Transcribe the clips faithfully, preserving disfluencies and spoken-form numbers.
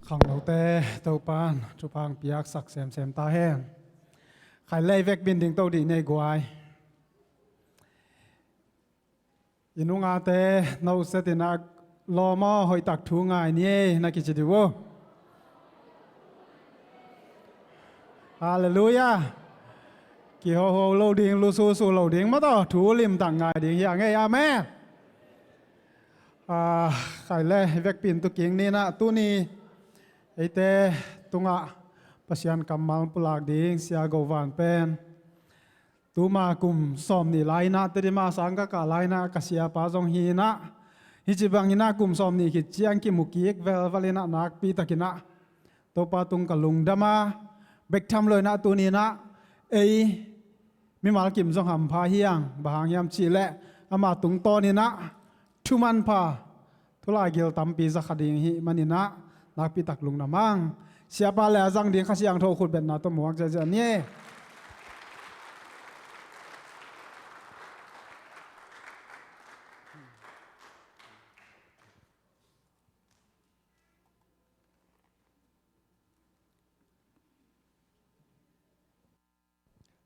Khangnote Topan thupha piaksak semsem ta hen. Khai lei vekpi-in dingto dih ni ei guai. I nungate no setin a lawm aw, hoihtak thu ngai ni ei na kici dih uh. Halleluiah. Kihoho lo ding, lususu lo ding, mataw thu limtak ngai ding hi a ngei. Amen. Ah, khai le vekpi-in tu kik ni na, tuni eite tungah Pasian kammal pulak ding Sia Go Van pen tuma kum sawmnih lai-in ah, Tedim ah sang ka kah lai-in ah, ka siapa zong hi-in ah, hih ci bangin ah kum sawmnih khit ciang kimu kik velval in ah, nakpi takin ah Topa tung ka lungdam a, bek tham lo-in ah tuni-in ah ei mimal kim zong hampha hi hang, bang hang hiam cih leh ama tungtawnin ah thu manpha, thu laigil tampi za kha ding hi manin ah, nakpi tak lungdam hang. Siapa le a zang ding Kha Siangtho khutbetna tawh muak ziahziah ni.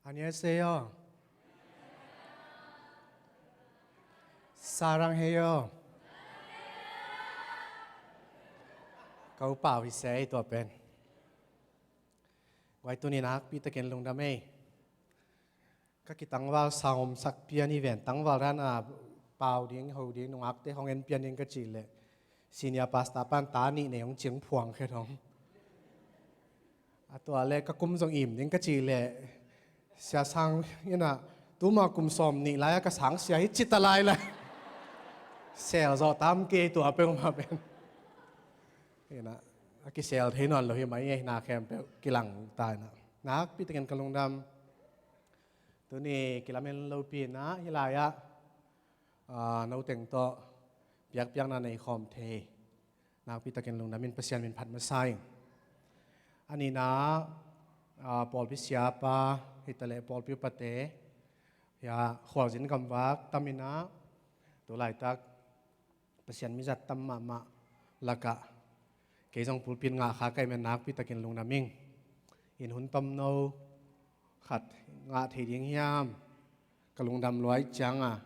안녕하세요. 사랑해요. Ka upau hi se ei tua pen. Guai, tuni nakpi takin lungdam ei. Ka kitangval sawmsak pian hi ven, tangval dan a pau ding, ho ding, nungakte hong en pian ding ka cih leh, senior pastor pan ta nih nei hong cing phuang khe thong. A tua le ka kum zong im ding ka cih leh, Sia Sang in ah tuma kum sawmnih lai-a ka sang sia hi ci ta lai lai. Sel zawh tam kei tua peuhmah pen. In ah a kisel thei nawn lo hi mai ei, na khempeuh kilang ta in ah. Nakpi takin ka lungdam. Tuni kilamen lopi-in ah hih lai-ah, ah, no teng tawh biakpiakna nei khawm thei nakpi takin lungdam in Pasian min phat masa ing. A nihna, ah, pawlpi siapa hi ta leh pawlpi upate, hia khualzin gamvak tam in ah, tu laitak Pasian mizat tam mahmah lakah kei zong pulpit ngah kha ka hih manin nakpi takin lungdam ing. In hun tomno khat ngah thei ding hiam, ka lungdam lua ahih ciangin,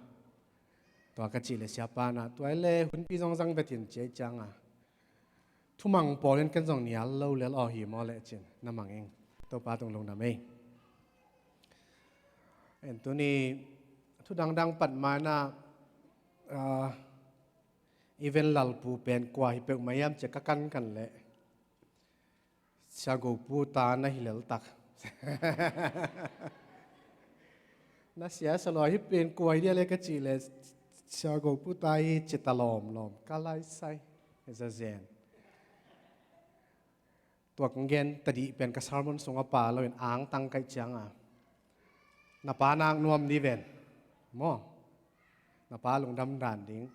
tua ka cih leh siapa in ah, tua hi leh hunpi zong zang vet in ci ahih ciangin, thumang pawl in ken zong nial lo lel aw hi maw leh ci-in na mang ing. Topa tung lungdam ei. En, tuni thu dangdang pat ma-in ah, ah, event lalpu pen kua hi peuhmah hiam ci-a ka kankan leh, Sia Gopu ta na hi lel tak. Na sia sa lua hi pen kua hi dia leh ka cih leh, Sia Gopu ta hi ci ta lawmlawm ka lai sai. Za zen. Tua kong gen ta dih pen ka sermon sungah pha lo-in angtang ka hih ciangin, na pa nak nuam ni ven maw. Na pa lungdam dan ding.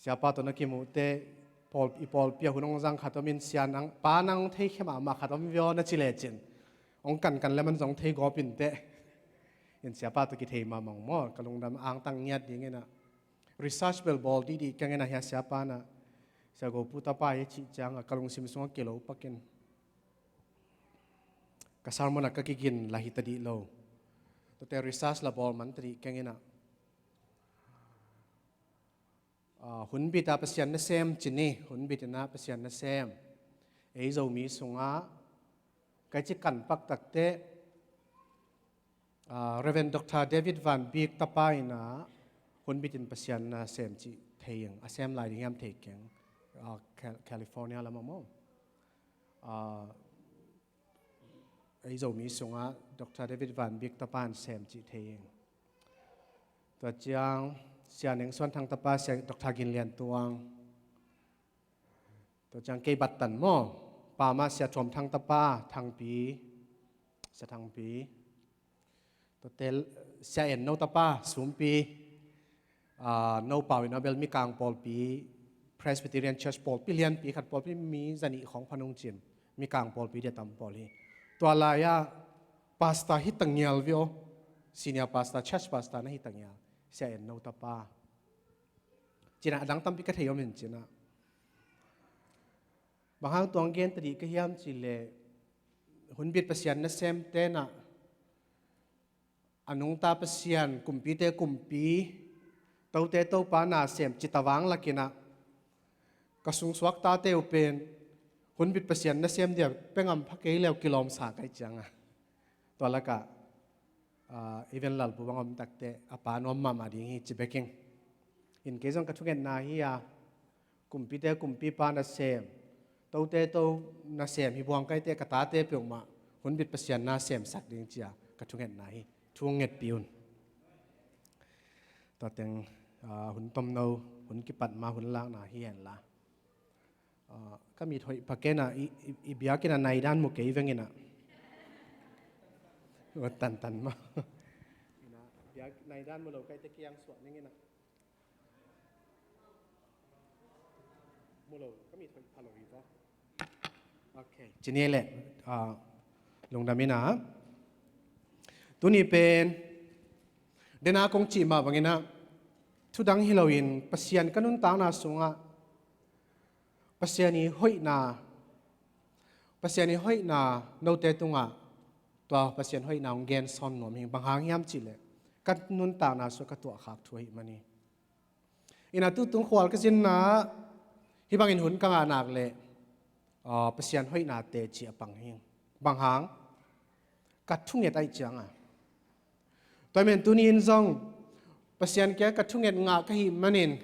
Siapa tawh na kimuh teh, pawl, i pawlpi ah hun hong zang khat om in, sia nang, pa nang thei khia mahmah khat om ve aw na ci lecin, hong kankan leh man zong thei gawp in teh. In siapa tawh kithei mahmah ung maw, ka lungdam angtang ngiat ding in ah. Research bel bawl dihdih keng in ah, hia siapa in ah, Sia Gopu tapa hi cih ciangin ka lungsim sungah kilo pak in, ka sermon ah ka kigin lah hi ta dih lo. Tuate research lah bawl man ta dih keng in ah. Ah, hunbit ah Pasian nasem ci ni, hunbit in ah Pasian nasem. Ei Zomi sungah, ka ci kan pak tak teh, ah, Reverend Doctor David Van Beek tapa in ah hunbit in Pasian nasem cih thei ing, a sem lai ding hiam thei keng. Ah, Cal-, California lam ah maw. Ah, ei Zomi sungah Doctor David Van Beek tapa in sem cih thei ing. Tua ciang Sia Neng Suan Thang tapa, Sia Doctor Gin Lian Tuang. Tua ciang kei Bat Tan maw, Pa mah Sia Thuam Thang tapa Thangpi, Sia Thangpi, tuate Sia En No tapa Sumpi, aa, No Pau in a bel Mikang pawlpi, Presbyterian Church pawlpi lianpi khat, pawlpi mi zanih khawng pha nung cin, Mikang pawlpi dia tam pawl hi. Tua lai-ah pastor hi tangial viau, senior pastor, church pastor na hi tangial, Sia En No tapa. Cinah a dang tampi ka thei om in cinah. Bang hang tuang gen tadih ka hiam cihleh, hunbit Pasian nasem tenah, a nungta Pasian, kumpite kumpi, Tote Topa nasem citavang lakinah, ka sungsuak tate uh pen hunbit Pasian nasem dia pengam pha kei leu kilawmsa kai cianga. Tua lakah, aa, even Lalpu bang om takte a pa nuam mahmah ding hi ci beking. In kei zong ka thungetna hi a, kumpite kumpipa nasem, Tote To nasem hi buang kaite ka tate peuhmah hunbit Pasian nasem sak ding cia ka thungetna hi. Thu ngetpi un. Tua teng, aa, hun tomno, hun kipat ma hun lakna hi henla. Aa, ka mit hoih pha kenah, i, i, i biakinn a naidan mu kei venginah. Ua tantan ma. Inah, biak naidan mu lo kaite kiang suah ninginah. Mu lo, ka mit hoih pha lo hi vo. Ok, cini leh, aa, lungdam inah. Tuni pen, dena kong cih mah banginah, thudang hi loin, Pasian ka nuntakna sungah, Pasian i hoihna, Pasian i hoihna note tungah, tua Pasian hoihna hong gen sawn nuam hi. Bang hang hiam cihleh, ka nuntakna sungah ka tuahkhak thu ahih man hi. Inah tutung khual ka zinna, hih bangin hun ka ngah nak leh, aa, Pasian hoihna teci a pang hi. Bang hang, ka thunget ahih cianga. Tua hi men tuni in zong, Pasian kiang ka thunget ngah ka hih manin,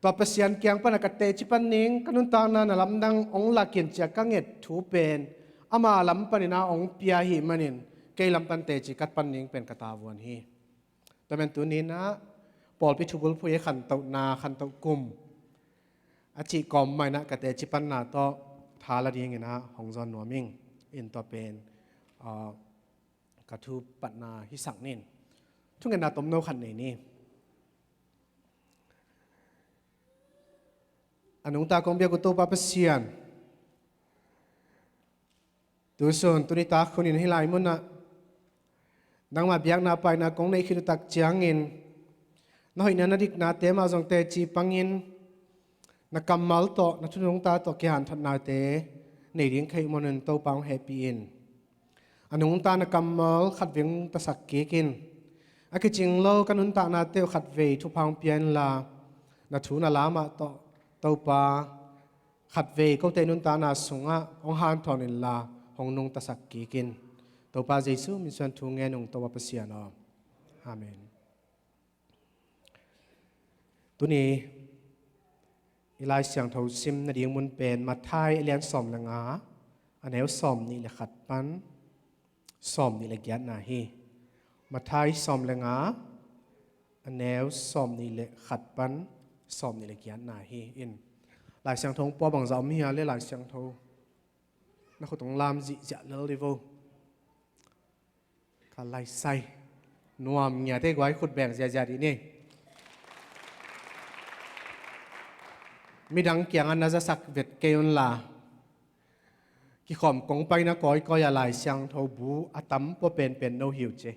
tua Pasian kiang pana ka teci pan ning, ka nuntakna na lamdang hong lakin cia ka nget thu pen, ama lam panina hong pia ahih manin, kei lam pan teci ka pan ning pen ka tavuan hi. Tua hi men tuni inah, pawlpi thubulphuh i khantohna, khantoh kum a cih kawm mah inah ka teci panna tawh tha la dinginah hong zawn nuam ing. In tua pen, aa, ka thu patna hisak nin. Thungetna tomno khat nei ni. A nungta kong biak uh Topa Pasian, tusun tuni tak hunin hih lai munah nangmah biakna paina kong neih khit uh tak ciangin, na hoihna na diknate mah zong teci pangin, na kammal tawh, na thu nungta tawh kihanthawnate nei ding ka hih manin Topa hong hehpih in. A nungta na kammal khatvei hong tasak kik in. A kicing lo ka nuntaknate uh khatvei thupha hong pia inla, na thu na la mah tawh Topa, khatvei kote nuntakna sungah hong hanthawn inla, hong nungtasak kik in. Topa Jesu min suang thu ngen ung Topa Pasian aw. Amen. Tuni i Lai Siangtho sim nading mun pen Matthai a lian sawm le nga, a neu sawm nih le khat pan sawm nih le giatna hi. Matthai sawm le nga, a neu sawm nih le khat pan sawm nih le giatna hi. In Lai Siangtho pua bangzah om hia le Lai Siangtho na khut hong lam zihziah lel di vo. Ka laisai nuam ngiate guai khut beng ziazia dih ni. Midang kiangah na zasak vet kei unla, kikhawm kong paina kawikawi a Lai Siangtho bu a tam pua penpen no hi uh ci.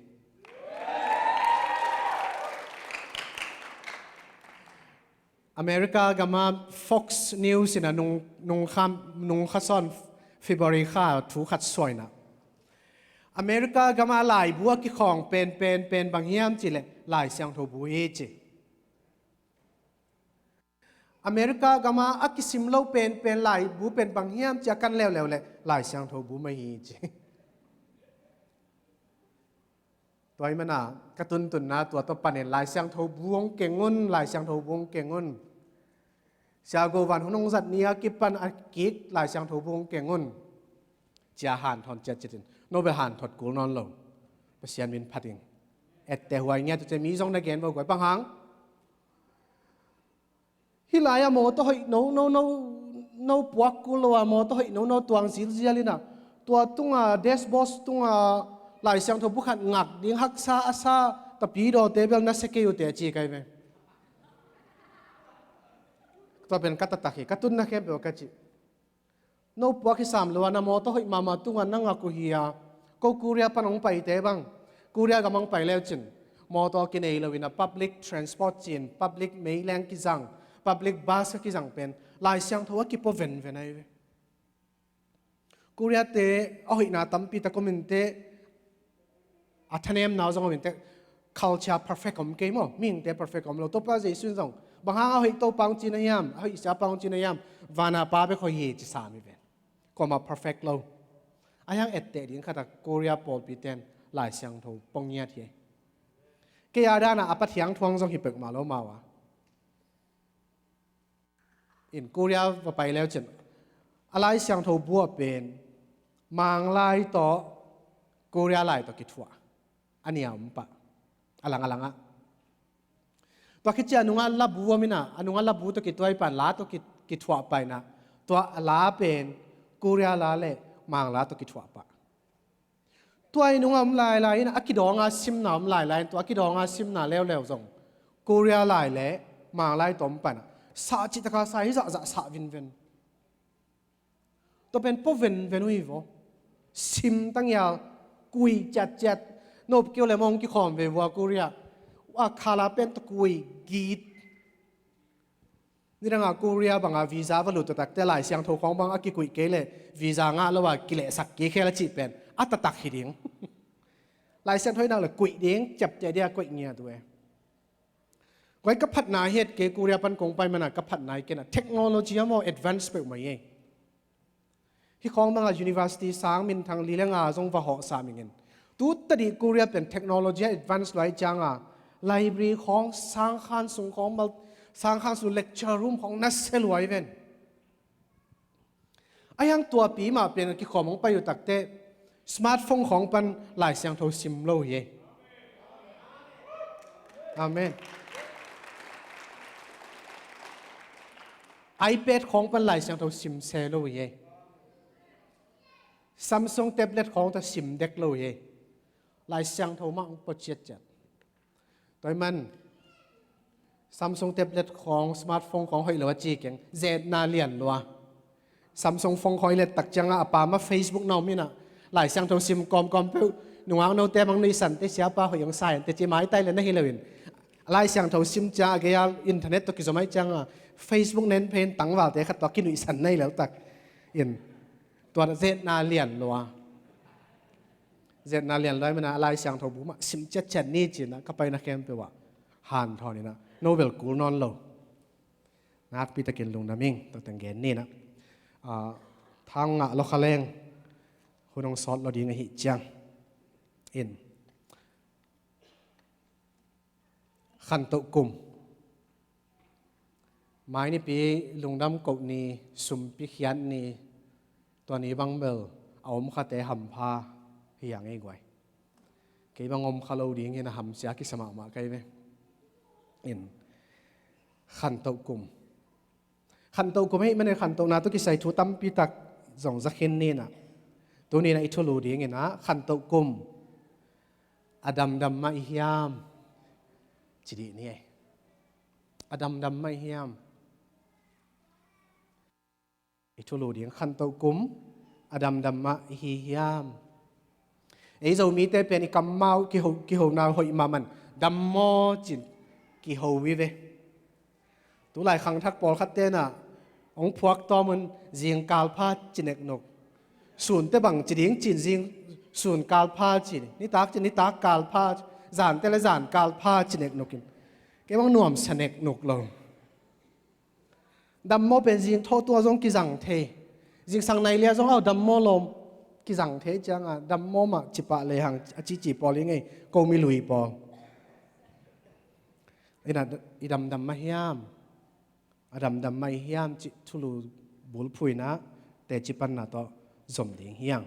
America gama Fox News in a nung, nung kham, nung kha sawn February kha thu khat suaina, America gama laibu a kikhawng pen, pen, pen bang hiam cih leh Lai Siangtho bu hi ci. America gama a kisim lo pen, pen laibu pen bang hiam ci a kan leuleu leh Lai Siangtho bu mah hi ci. Tua ahih manin ka tuntunna tua tawh panin Lai Siangtho bu hong keng un, Lai Siangtho bu hong keng un. Sia Go Van Hun hong zat ni a kipan a kik Lai Siangtho bu hong keng un. Cia hanthawn ciatciat in. No bel hanthawt kul nawn lo. Pasian min phat ing. Etteh huai ngiat uh ci mi zong na gen vo guai bang hang. Hih lai-ah mawtaw hoih no, no, no, No puak kul lo a, mawtaw hoih nono tuang zilzial in ah, tua tunga dashboard tunga Lai Siangtho bu khat ngak ding haksa a sa, tapidawte bel na sia kei uh teh ci kai ve. Tua pen ka taktak hi, ka tunna khempeuh ka cih. No puak hi sam lo a, na mawtaw hoih mahmah tunga na ngak uh hi a, ko Korea pan hong paite bang, Korea gam hong pai leu cin, mawtaw kinei lo in ah public transport cin, public meileng kizang, public bus kizang pen Lai Siangtho a kipua venven ahi ve. Korea te a hoihna tampi tak om in teh, a thanemna zong om in teh, culture perfect om kei maw, mihingte perfect om lo. Topa Jesu in zong, bang hang a hoih Topa hong ci na hiam, a hoih siapa hong ci na hiam, vana Pa bek hoih hi ci sam hi ve. Kuamah perfect lo. A hiang etteh ding khat a Korea pawlpi ten Lai Siangtho pua ngiat hi. Kei a dan a, a Pathian thu zong hi peuhmah lo mah a. In Korea va pai leu cin, a Lai Siangtho bu ah pen Manglai tawh Korea lai tawh kithuah a nih a om pah, a lang a lang ah. Tua khit ciang a nungah labu om in ah, a nungah labu tawh kituai pah in, la tawh ki, kithuah pah in ah, tua a la pen Korea la le Manglai tawh kithuah pah. Tua i nungah om lailai in ah, a kidawng a simna om lailai in, tua a kidawng a simna leuleu zong Korea lai le Manglai tawh om pah in ah, sah cih tak a sah hi zahzah sah vinven. Tua pen pua venven uh hi vaw. Sim tangial, kuih ciatciat. No keu le mong kikhawm ve vua Korea. Ua khala pen tawh kuih git. Nidang a Korea bang a visa va lut taktak teh Lai Siangtho khawng bang a kikuih kei leh visa ngah lo a kilehsak kei khel a cih pen a taktak hi ding. Lai Siangtho i ngak leh kuih ding, ciapteh ding a kuih ngiat uh e. Koi ka phatna hi et kei, Korea pan kong pai man a ka phatna hi kei in ah, technology a maw advance peuhmah hi e. Hih khawng bang a university sang minthang li le nga zong va hawh sam ing in. Tu tadih Korea pen technology a advance lua ahih ciang a, library khawng, sangkhan sung khawng mal, sangkhan sung lecture room khawng nasia lua hi ven. A hiang tuapi mah pen a kikhawm hong pai uh tak teh, smartphone khawng pan Lai Siangtho sim lo hi e. Amen. iPad khawng pan Lai Siangtho sim se lo hi e. Samsung tablet khawng tawh sim dek lo hi e. Lai Siangtho mah hong pua ciatciat. Tua ahih man Samsung tablet khawng, smartphone khawng hoih lo a ci keng, zetna lian lua. Samsung phone khawng i let tak ciang a, a pa mah Facebook na om in ah, Lai Siangtho sim kawmkawm peuh, nungak note bang nuihsan teh, siapa hoih hong sa in teh ci, maitai le na hi lo in. Lai Siangtho sim ciang a, gei a internet tawh kizom ahih ciang a, Facebook nen phen tangvalte khat tawh kinuihsan na hi lo tak in. Tua zetna lian lua. Zetna lian lua ahih man a Lai Siangtho bu mah sim ciatciat ni ci in ah ka paina khempeuh ah hanthawn in ah, no bel kul nawn lo. Nakpi takin lungdam ing, tua teng gen ni in ah. Ah, thang ngah lo kha leng, hun hong sawt lo ding ahih ciang in. Khantoh kum. Mai nipi lungdam koh ni, sumpi khiat ni, tua ni bang bel a om khate hampha hi a ngei guai. Kei bang om kha lo ding hi in ah hamsia kisa mahmah kei ve. In. Khantoh kum. Khantoh kum ahih man in khantohna tawh kisai thu tampi tak zong za khin ni in ah. Tuni in ah i thulu ding in ah khantoh kum a damdam mah i hiam ci dih ni e. A damdam mah i hiam. I thulu ding, khantoh kum a damdam mah i hi hiam. Ei Zomite pen i kammal kiho, kihona hoih mahmah in, dammaw ci in kiho hi ve. Tulai khangthak pawlkhatte in ah hong phuak tawm un, zingkal pha ci neknuk. Sun teh bang ci ding ci in, zing, sunkal pha ci, nitak ci in, nitakkal pha, zan teh le zankal pha ci neknuk in, kei bang nuamsa neknuk lo. Dammaw pen zing thawh tua zong kizang thei. Zingsang nai lia zong, au, dammaw lawm kizang thei ciang a, dammaw mah ci pah lehang a cici pawl hi ngei, ko mi lui pawl. In ah, i damdam mah hiam, a damdam mah i hiam cih thulu bulphuhna, teci panna tawh zom ding hi hang.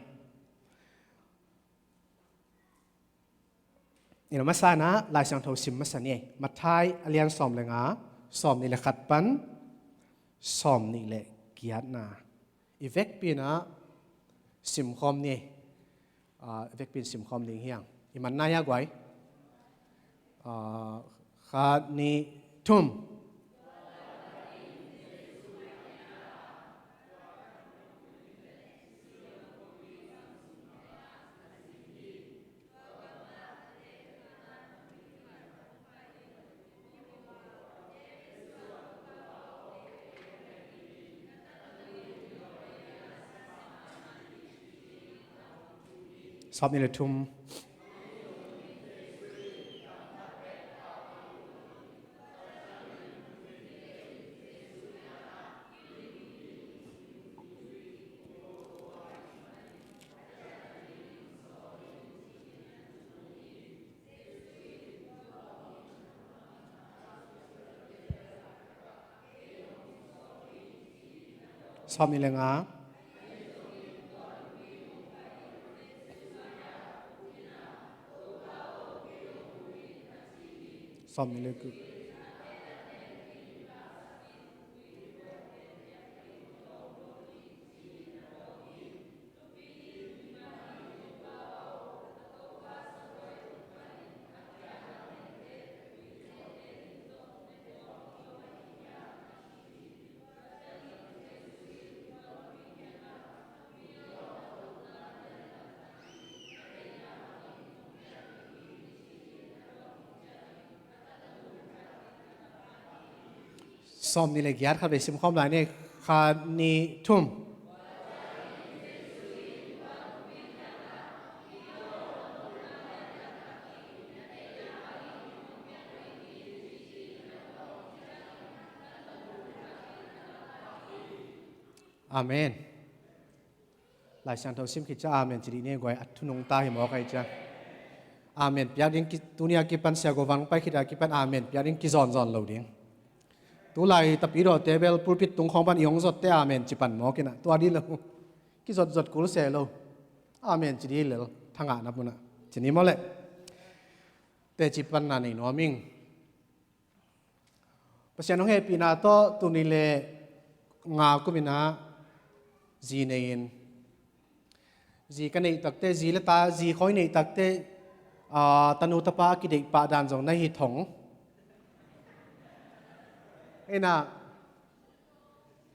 In ah, masa in ah Lai Siangtho sim masa ni. Matthai a lian sawm le nga, sawm nih le khat pan sawm nih le giatna. I vekpi-in ah simkhawm ni. Ah, i vekpi-in simkhawm ding hi hang. I man nai a guai. Ah, khat, nih, thum. Sawmnih le thum. Sawmnih le nga. Sawmnih le guk. Sawmnih le giat, khat vei simkhawm lai ni. Khat, nih, thum. Amen. Lai Siangtho sim khit ciang amen ci dih ni guai, a thu nungta hi mawk ahih ciang. Amen piak ding ki, tuni a kipan, Sia Go Vang pai khit a kipan amen piak ding kizawnzawn lo ding. Tulai Tapidawte bel pulpit tung khawng pan i hong zotte amen ci pan mawk in ah, tua dih lo. Kizotzot kul se lo. Amen ci dih lel, thangahna mun ah. Ci ni maw leh. Teci panna nei nuam ing. Pasian hong hehpihna tawh tuni le nga kum in ah zi nei in, zi ka neih takte, zi le ta, zi khawi neih takte, aa, tanu tapa a kideih pah dan zong na hi thong. In ah,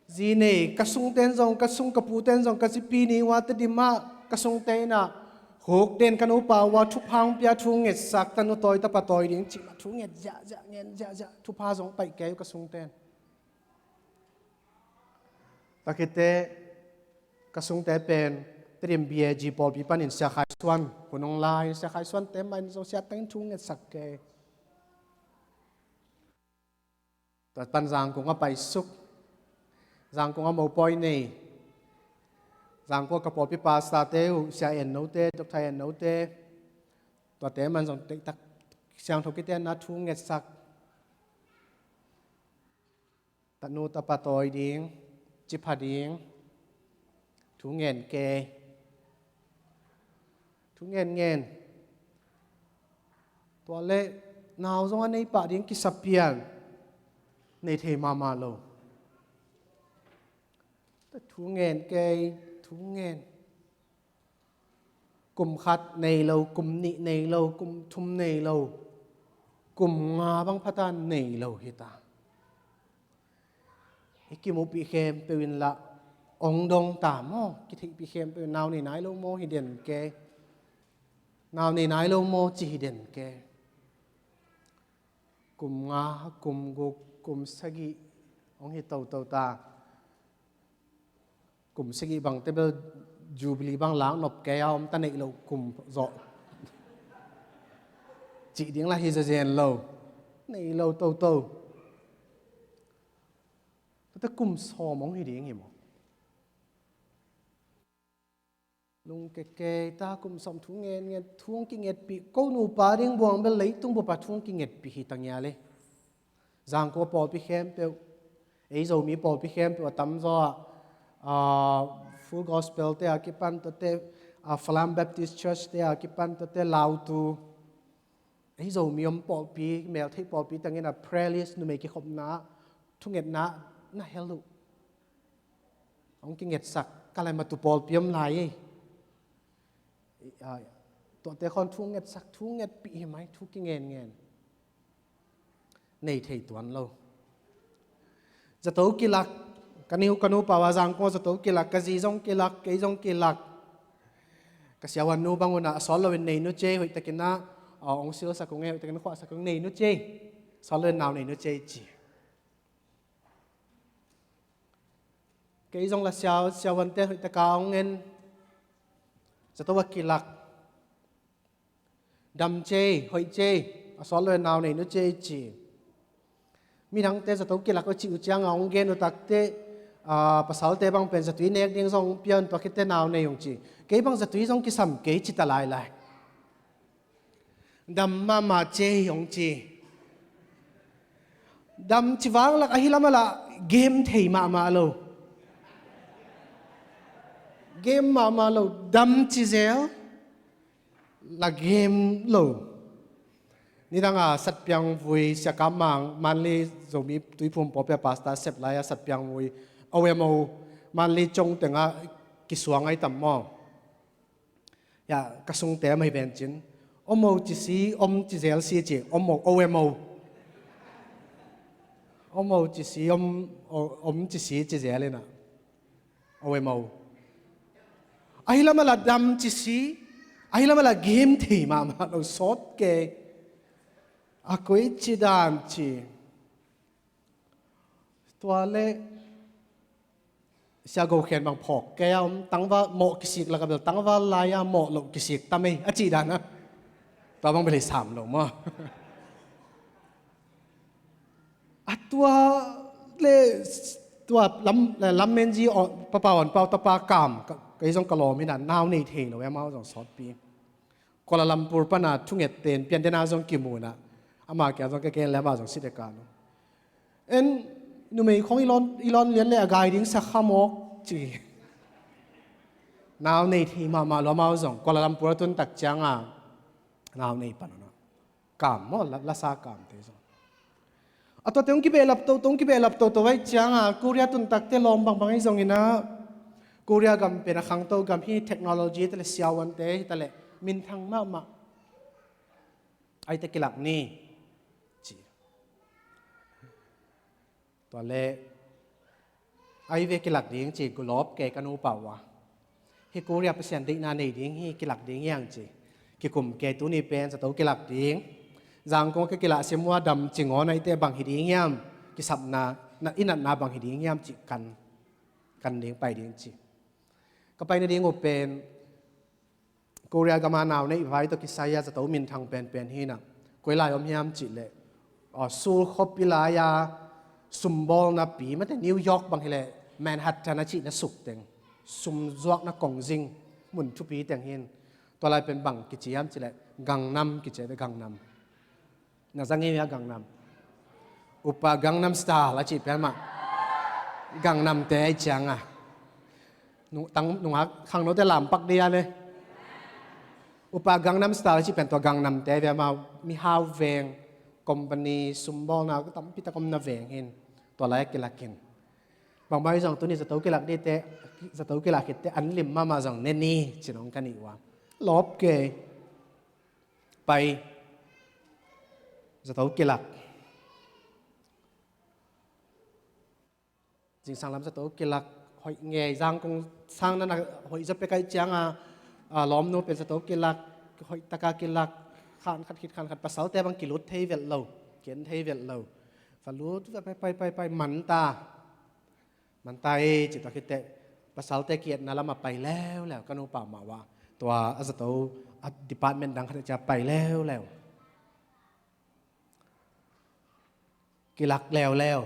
zi nei, ka sungte in zong, ka sung ka pute in zong, ka zipi ni ua Tedim ah, ka sungte in ah, huk den ka nupa ua thupha hong pia, thu ngetsak, tanu tawi tapa tawi ding cih mah thu nget ziahziah, ngen ziahziah, thupha zong paih kei uh ka sungte in. Tua khit teh, ka sungte pen, Tedim B A G pawlpi panin Sia Khai Suan hun hong la in, Sia Khai Suante mah in zong siattengin thu ngetsak kei. Tua pan Zangkong a paisuk, Zangkong a mopawi nei, Zangkong a ka pawlpi pastorte uh, Sia En Note, Doctor En Note, tuate mah in zong deihtak, siangtho kitenna thu ngetsak, tanu tapa tawi ding, ci pha ding, thu ngen kei. Thu ngen ngen. Tua leh nau zong a nei pah ding kisa pian, nei thei mahmah lo. Thu ngen kei, thu ngen. Kum khat nei lo, kum nih nei lo, kum thum nei lo, kum nga bang phata nei lo hi ta. I kimuhpih khempeuh in lah hong dong ta maw? Kitheihpih khempeuh in nau nei nai lo maw hi den kei. Nau nei nai lo maw ci hi den kei. Kum nga, kum guk, kum sagih hong hi toto ta. Kum sagih bangte bel Jubilee bang lak nop kei a, om ta, neih loh kum zawh cih ding lah hi zazen lo. Neih loh toto. Tuate kum sawm hong hi ding hi maw? Lungke kei ta, kum sawm thu ngen ngen, thu hong kingetpih, ko nupa ding buang bel leitung bup a thu hong kingetpih hi ta ngial e. Zangkong a pawlpi khempeuh, ei Zomi pawlpi khempeuh a tamzaw ah, aa, Full Gospel te a kipan, tuate, aa, Falam Baptist Church te a kipan, tuate Lautu, ei Zomi om pawlpi, meltheih pawlpi tengin a prayer list, numei kikhopna, thungetna na hel uh. Hong kingetsak ka lai matu pawlpi om lai ei. Tuate khawng thu ngetsak, thu ngetpih hi mai, thu kingenngen nei thei tuan lo. Zato kilak, ka nu, ka nupa uh a Zangkong zato kilak, ka zi zong kilak, kei zong kilak. Ka siavuan nu bang un ah a sawt loin nei nu cei, hoihtakin ah hong silsak ung ei, hoihtakin khuahsak ung, nei nu cei, sawt loin nau nei nu cei ci. Kei zong la siavuante hoihtaka hong en, zato a kilak. Dam cei, hoih cei, a sawt loin nau nei nu cei ci. Midangte zato kilak uh cih uh cianga hong gen uh takteh, pasalte bang pen zatui nek ding zong hong pia un, tua khitteh nau nei ung ci. Kei bang zatui zong kisam kei ci ta lailai. Dam mahmah cei hong ci. Dam ci vanglak ahi lam a lah game thei mahmah lo. Game mahmah lo, dam ci zel la game lo. Nidanga satpiang vui siakam mang Manli Zomi Tuiphum pawlpi a pastor sep lai-a satpiang vui, O M O, Manli cong tengah kisuang ai tam maw? Ya, ka sungte mah hi vencin. Omo ci si, om ci zel si ci, omo, O M O. Omo ci si, om, o-, om ci si ci zel inah. O M O. Ahi lam a lah dam ci si, ahi lam a lah game thei mahmah lo, sawt kei. A koi ci dan ci. Tua le Sia Go Khen bang phawk kei a om, tangval mawh kisik lak a bel tangval lai-a mawh loh kisik tam ei a cih dan a. Tua bang bel hi sam lo maw? A tua le, tua lam, lam menzi papa on pau tapa kam, ka, kei zong ka lawm hi na, nau nei thei lo e, amau zong sawtpi. Kuala Lumpur pana thunget ten pian dena zong kimu na, ama kia zong ka ken le ama zong si deka no. En, numei khong i lawn, i lawn lian le a gai ding sa kha mawk ci. Nau nei thei mahmah lua amau zong. Kuala Lumpur a tun tak cianga nau nei pan una. Kam maw, la, lasa kamte zong. A tuate hong kibehlap toto, hong kibehlap toto vai cianga Korea tun takte lawm bangbang ahi zongina, Korea gam pen a khangto gam hi, technology te le siavuante hi ta le minthang mahmah. Aite kilak ni ci. Tua le ai ve kilak ding ci, gulawp kei ka nupa uh a. Hi Korea Pasian deihna nei ding hi, kilak ding hiang ci. Kikum kei tuni pen zato kilak ding. Zangkong ka kilak sim uh a dam cingawn aite bang hi ding hiam, kisapna, na, i natna bang hi ding hiam ci kan, kan ding pai ding ci. Ka pai nading uh pen Korea gama nau neih vai tawh kisai-a zato minthang penpen hi na. Koi lai om hiam cih leh, aw, Seoul khuapi lai-a sumbawlna pi mate New York bang hileh Manhattan a cihna suk teng, sumzuakna kongzing mun thupi teng hin. Tua lai pen bang kici hiam cih leh Gangnam kici, Gangnam. Na za ngei mia Gangnam. Oppa Gangnam Style a cih pian mah. Gangnam te a i cianga. Nung, tang, nunga khangnote lampak dia le. Oppa Gangnam Style a cih pian tua Gangnam te a i ve mah, mihau veng, company, sumbawlna, tampi tak omna veng hin. Tua lai a kilak hin. Bangmah i zong tuni zato kilak dite, zato kilak hitte an lim mahmah zong ne ni, ci nong ka ni ua. Lawp kei. Pai. Zato kilak. Zingsang lam zato kilak. Hoih ngei Zangkong sang nana hoih zaw pek a i cianga, a, lawmnu pen zato kilak. Hoih taka kilak. Khan khat khit khan khat pasalte bang kilut thei velh lo. Ken thei velh lo. Va lut, pai, pai, pai, pai, manta. Manta e, ci tua khitteh, pasalte ki-etna lamah pai leuleu, ka nupa mah uah. Tua a zato, a department dang khat a cia pai leuleu. Kilak leuleu.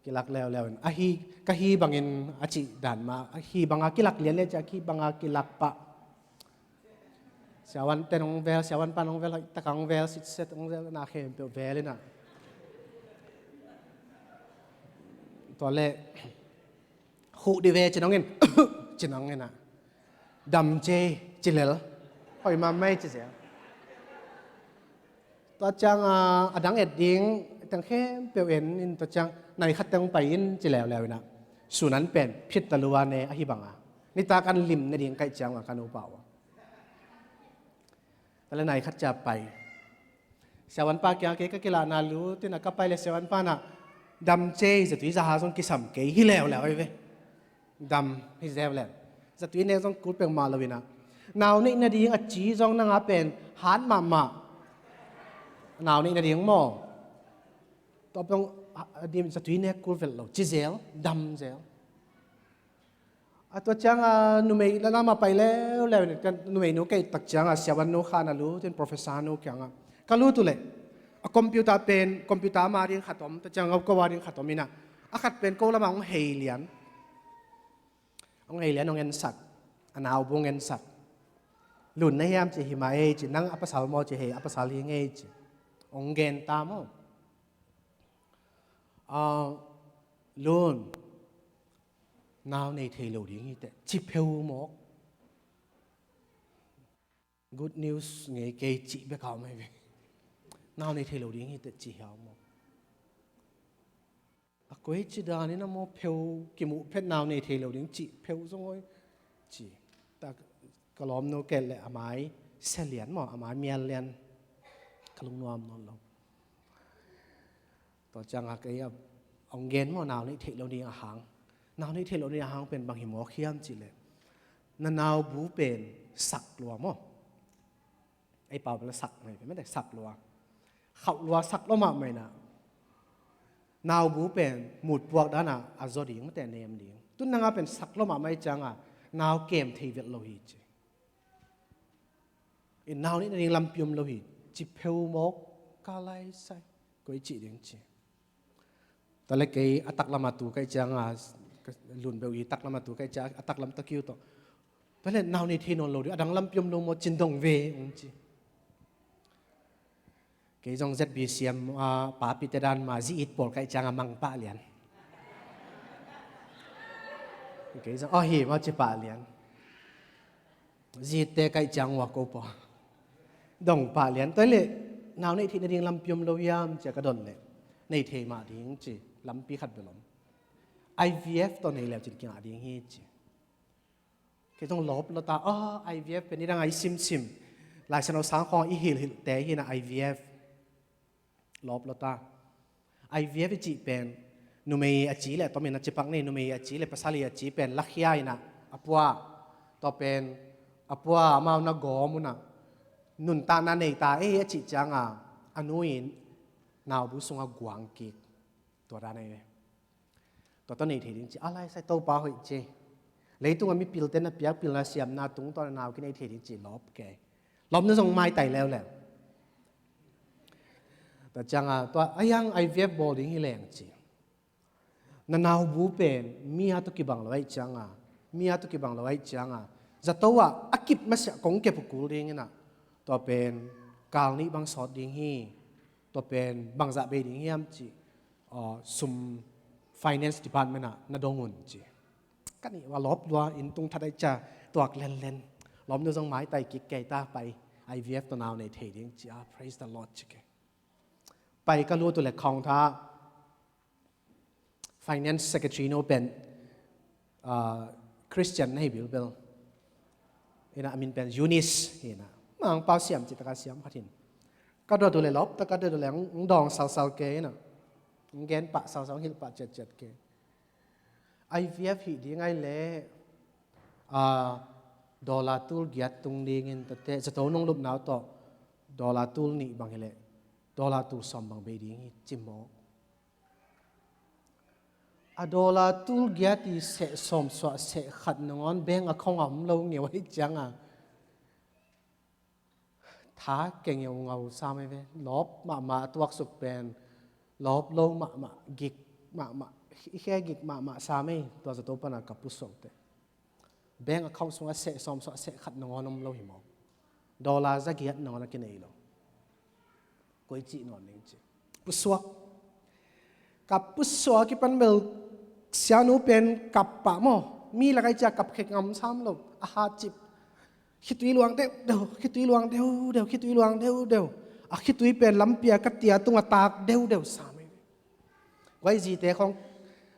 Kilak leuleu. A hi, ka hi bangin a cih dan mah, a hi banga kilak lian le cia, a hi banga kilak pah. Siavuan ten hong vel, siavuan pan hong vel, hoih taka hong vel, sitset hong vel, na khempeuh vel ina. Tua le, huh di ve ci nong in, ci nong ina. Dam cei, ci lel. Hoih mahmah ci zel. Tua ciang a, a dang et ding, teng khempeuh en in tua ciang, nai khat teng pai in ci leuleu ina. Sunan pen phit talua ne ahi banga nitak an lim ne ding kaih cianga ka nupa uh a, tale nai khat cia pai. Siavuanpa kiang kei ka kilahna lu tina ka pai le siavuanpa na dam cei zatui zaha zong kisam kei hi leuleu ahi ve. Dam hi zeu le zatui nek zong kul pengmah lo ina nau neih nading a ci zong nanga pen hat mahmah. Nau neih nading maw? Tua peng zatui nek kul velh lo ci zel, dam zel. A tua cianga numei lama pai leuleu in numeinu kei tak cianga siavuan nu khana lu tin professor nu kianga ka lut uh leh a computer pen computer ama ding khat om, tua cianga ko a ding khat om ina a khat pen ko lama hong hei lian. Hong hei lian hong ensak, a naubu hong ensak. Lun na hiam ci hi mah ei ci, nang a pasal maw ci, hei a pasal hi ngei ci. Hong gen ta maw? Lun, nau nei thei lo ding hi teh ci pheu mawk. Good news ngei kei cih bek a om ahi ve. Nau nei thei lo ding hi teh ci hiau mawk. A koi ci danin a maw pheu kimuh phet nau nei thei lo ding cih pheu zong oi ci. Ta ka lawmnu ket le a mai sia lian maw, a mai mial lian ka lungnuam nawn lo. Tua cianga kei a hong gen maw, nau neih theih lo ding a hang. Nau neih theih lo ding a hang pen bang hi mawk hiam cihleh na naubu pen sak lua maw? Ei pau bel sak mai pen mete sak lua. Khauh lua sak lua mahmah ina naubu pen mutpuak dana a zaw ding mete nem ding. Tun nanga pen sak lua mahmah ih cianga nau kem thei velh lo hi ci. In nau neih nading lampi om lo hi ci pheu mawk ka lai sai. Koi cih ding ci. Tale kei a taklama tu kaih cianga lun beuh i taklama tu kaih cianga a taklam takiu tawh. Tale nau nei thei nawn lo ding a dang lampi om lo maw cin dong ve ung ci. Kei zong Z B C M a papite dan ma zi it pawl kaih cianga mang pah lian. Kei zong aw hi maw ci pah lian. Zite kaih ciang ua ko paw dong pah lian. Tua hileh nau neih theih nading lampi om lo hiam cia ka don leh nei thei mah ding ci lampi khat bel om. I V F tawh nei leu cin kingah ding hi ci. Kei zong lawp lawta aw I V F pen i dang a i simsim Laisiangtho sang khawng i hilhilhte hi na I V F. Lawp lawta I V F i cih pen numei a ci le tomin a cipak nei, numei a ci le pasal i a ci pen lakhia ina a pua. Tua pen a pua amau na gawm una nuntakna nei ta ei a cih cianga a nu in naubu sunga guang kik. Tua dan ei ve. Tua tawh nei thei ding ci a lai sai Topa hoih ci. Leitunga mipilte na piak pilna siamna tung tawh na nau kinei thei ding ci lawp kei. Lawpna zong maitai leuleu. Tua cianga tua a yang I V F bawl ding hi leng ci. Na naubu pen mi a tawh kibang lo aih cianga mi a tawh kibang lo aih cianga zato ah a kip masiah kong kep uh kul ding ina tua pen kal nih bang sawt ding hi. Tua pen bangzah bei ding hiam ci. Sum finance department ah na dong un ci. Ka nih ua lawp lua in tung that aih cia tuak lenlen. Lawmnu zong maitai kik kei ta pai I V F tawh nau nei thei ding ci a praise the Lord ci kei. Pai ka lut uh le khawng tha finance secretary no pen Christian na hi bilbel. Ina a min pen Eunice hi ina. Mangpau siam ci taka siam khat hin. Ka dot uh le lawp taka dot uh le ang dawng salsal ke ina. Ang gen pah salsal ang hilh pah ciatciat ke. I V F hih ding ai le dollar tul giat tung dingin tate zato nong lupnau tawh dollar tul nih bang hileh dollar tul sawm bang bei ding hi ci mawk. A dollar tul giat i seh sawm suah seh khat nangawn bank account a om lo ngeu ahi cianga tha kengeu ngau sam ei ve. Lawp mahmah a tuaksuk pen lawp lo mahmah gik mahmah i khe gik mahmah sam ei. Tua zato pana ka pusuakte bank account sunga seh sawm suah seh khat nangawn om lo hi maw? Dollar za giat nangawn a kinei lo. Koi cih nawn ning ci pusuak. Kap pusuak kipan bel sianu pen kap pah maw? Mi lakai cia kap khek ngam sam lo a hat cip. Khitui luang deuhdeuh khitui luang deuhdeuh khitui luang deuhdeuh. A khitui pen lampia ka tia tunga tak deuhdeuh sam ei ve. Guai zite khawng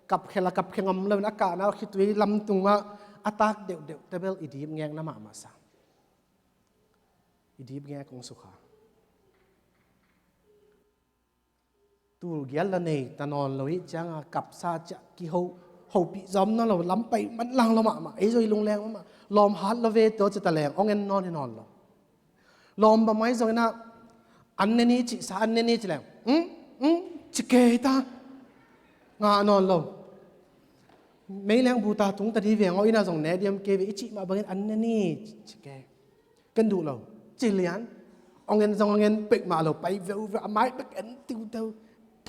Kapkhia la kapkhia ngam lo in a kahna khitui lamtungah a tak deuhdeuh tebel i dipngekna mahmah sa. I dipngek hong sukha. Tul giat la nei ta nawn lo ih cianga kapsa ciah kiho, hopih zawm nawn lo, lam pai man lang lo mahmah, ei zong i lungleng mahmah, lawm hat lo ve tawh ci ta leng hong en nawn hi nawn lo. Lawm bang mai zong inah an ne ni cihsa, an ne ni ci leng um um ci kei ta. Ngah nawn lo. Meileng buta tung ta di veng aw, inah zong ne diam kei ve i cih mah bangin an ne ni ci kei. Ken duh lo ci lian. Hong en zong hong en pek mah lo, pai veuveu, a mai bek en tiuteu.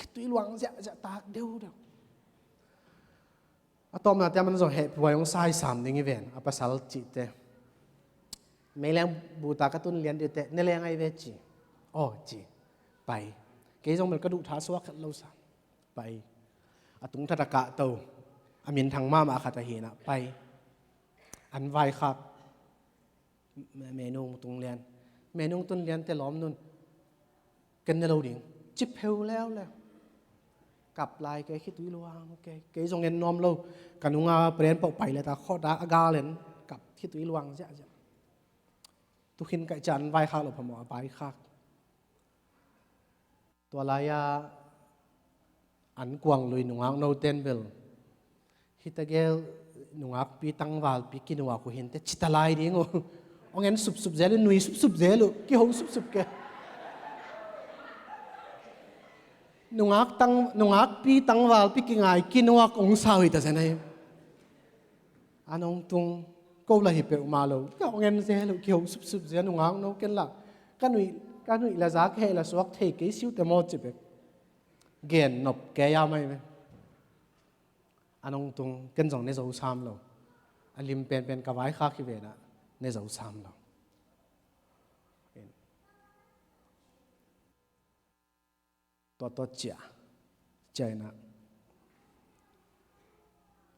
Khitui luang ziahziah tak deudeu. A tawpna te a man zong hehphuai hong saisam ding i ven a pasal cihte. Meileng buta ka tun lian diute ne leng ai ve ci. Aw ci. Pai. Kei zong bel ka duh tha suak khat lo sa. Pai. A tungthat a kahto a minthang mahmah khat ahi inah pai. An vaikhak. Me-, menung tung lian. Menung tun lian te lawm nun. Ken ne lo ding. Ci pheu leuleu. Kap lai kei khitui luang kei. Kei zong en nuam lo. Ka nunga pren pauh pai le ta khawh dak a gal en. Kap khitui luang ziahziah. Tukhin kaih cian vaikhak lo phamawh a vaikhak. Tua lai-a an kuang lui nungak noten bel hita gel nungakpi tangvalpi kinuak uh hinte cita lai ding uh. Hong en supsup zel uh, nui supsup zel uh, kiho supsup ke. Nungak tang, nungakpi tangvalpi kingai kinuak hong sau hi ta zen ahi. An hong tung ko la hi peuhmah lo. Ka hong en zel uh, kiho supsup zel uh, nungak no ken lah. Ka nuih, ka nuih la za ka heh la suak thei kei siu te maw ci bek. Gen nop kei a mai ve. An hong tung ken zong ne zo sam lo. A lim penpen ka vaikhak hi venah ne zo sam lo. Tuattuat ciah ciah inah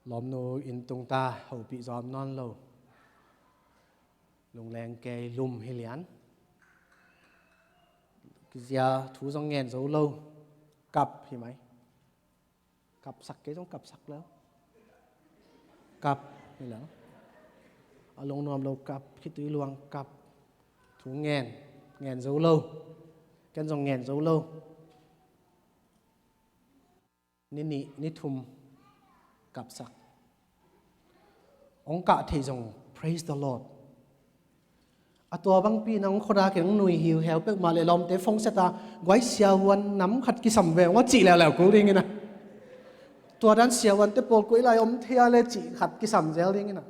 lawmnu inn tungta hopih zawm nawn lo. Lungleng kei lum hi lian. Kizia thu zong ngen zo lo. Kap hi mai. Kapsak kei zong kapsak lo. Kap hi lo. A lungnuam lo kap, khitui luang kap. Thu ngen, ngen zo lo. Ken zong ngen zo lo. Ni nih, ni thum kapsak. Hong kah theih zong praise the Lord. A tua bangpi nang khuadak in hong nui hiuheu peuhmah le lawmte phone set a guai siavuan nam khat kisam ve hong a cih leuleu kul dingin a. Tua dan siavuante pawl koi lai om thei a le cih khat kisam zel dingin a.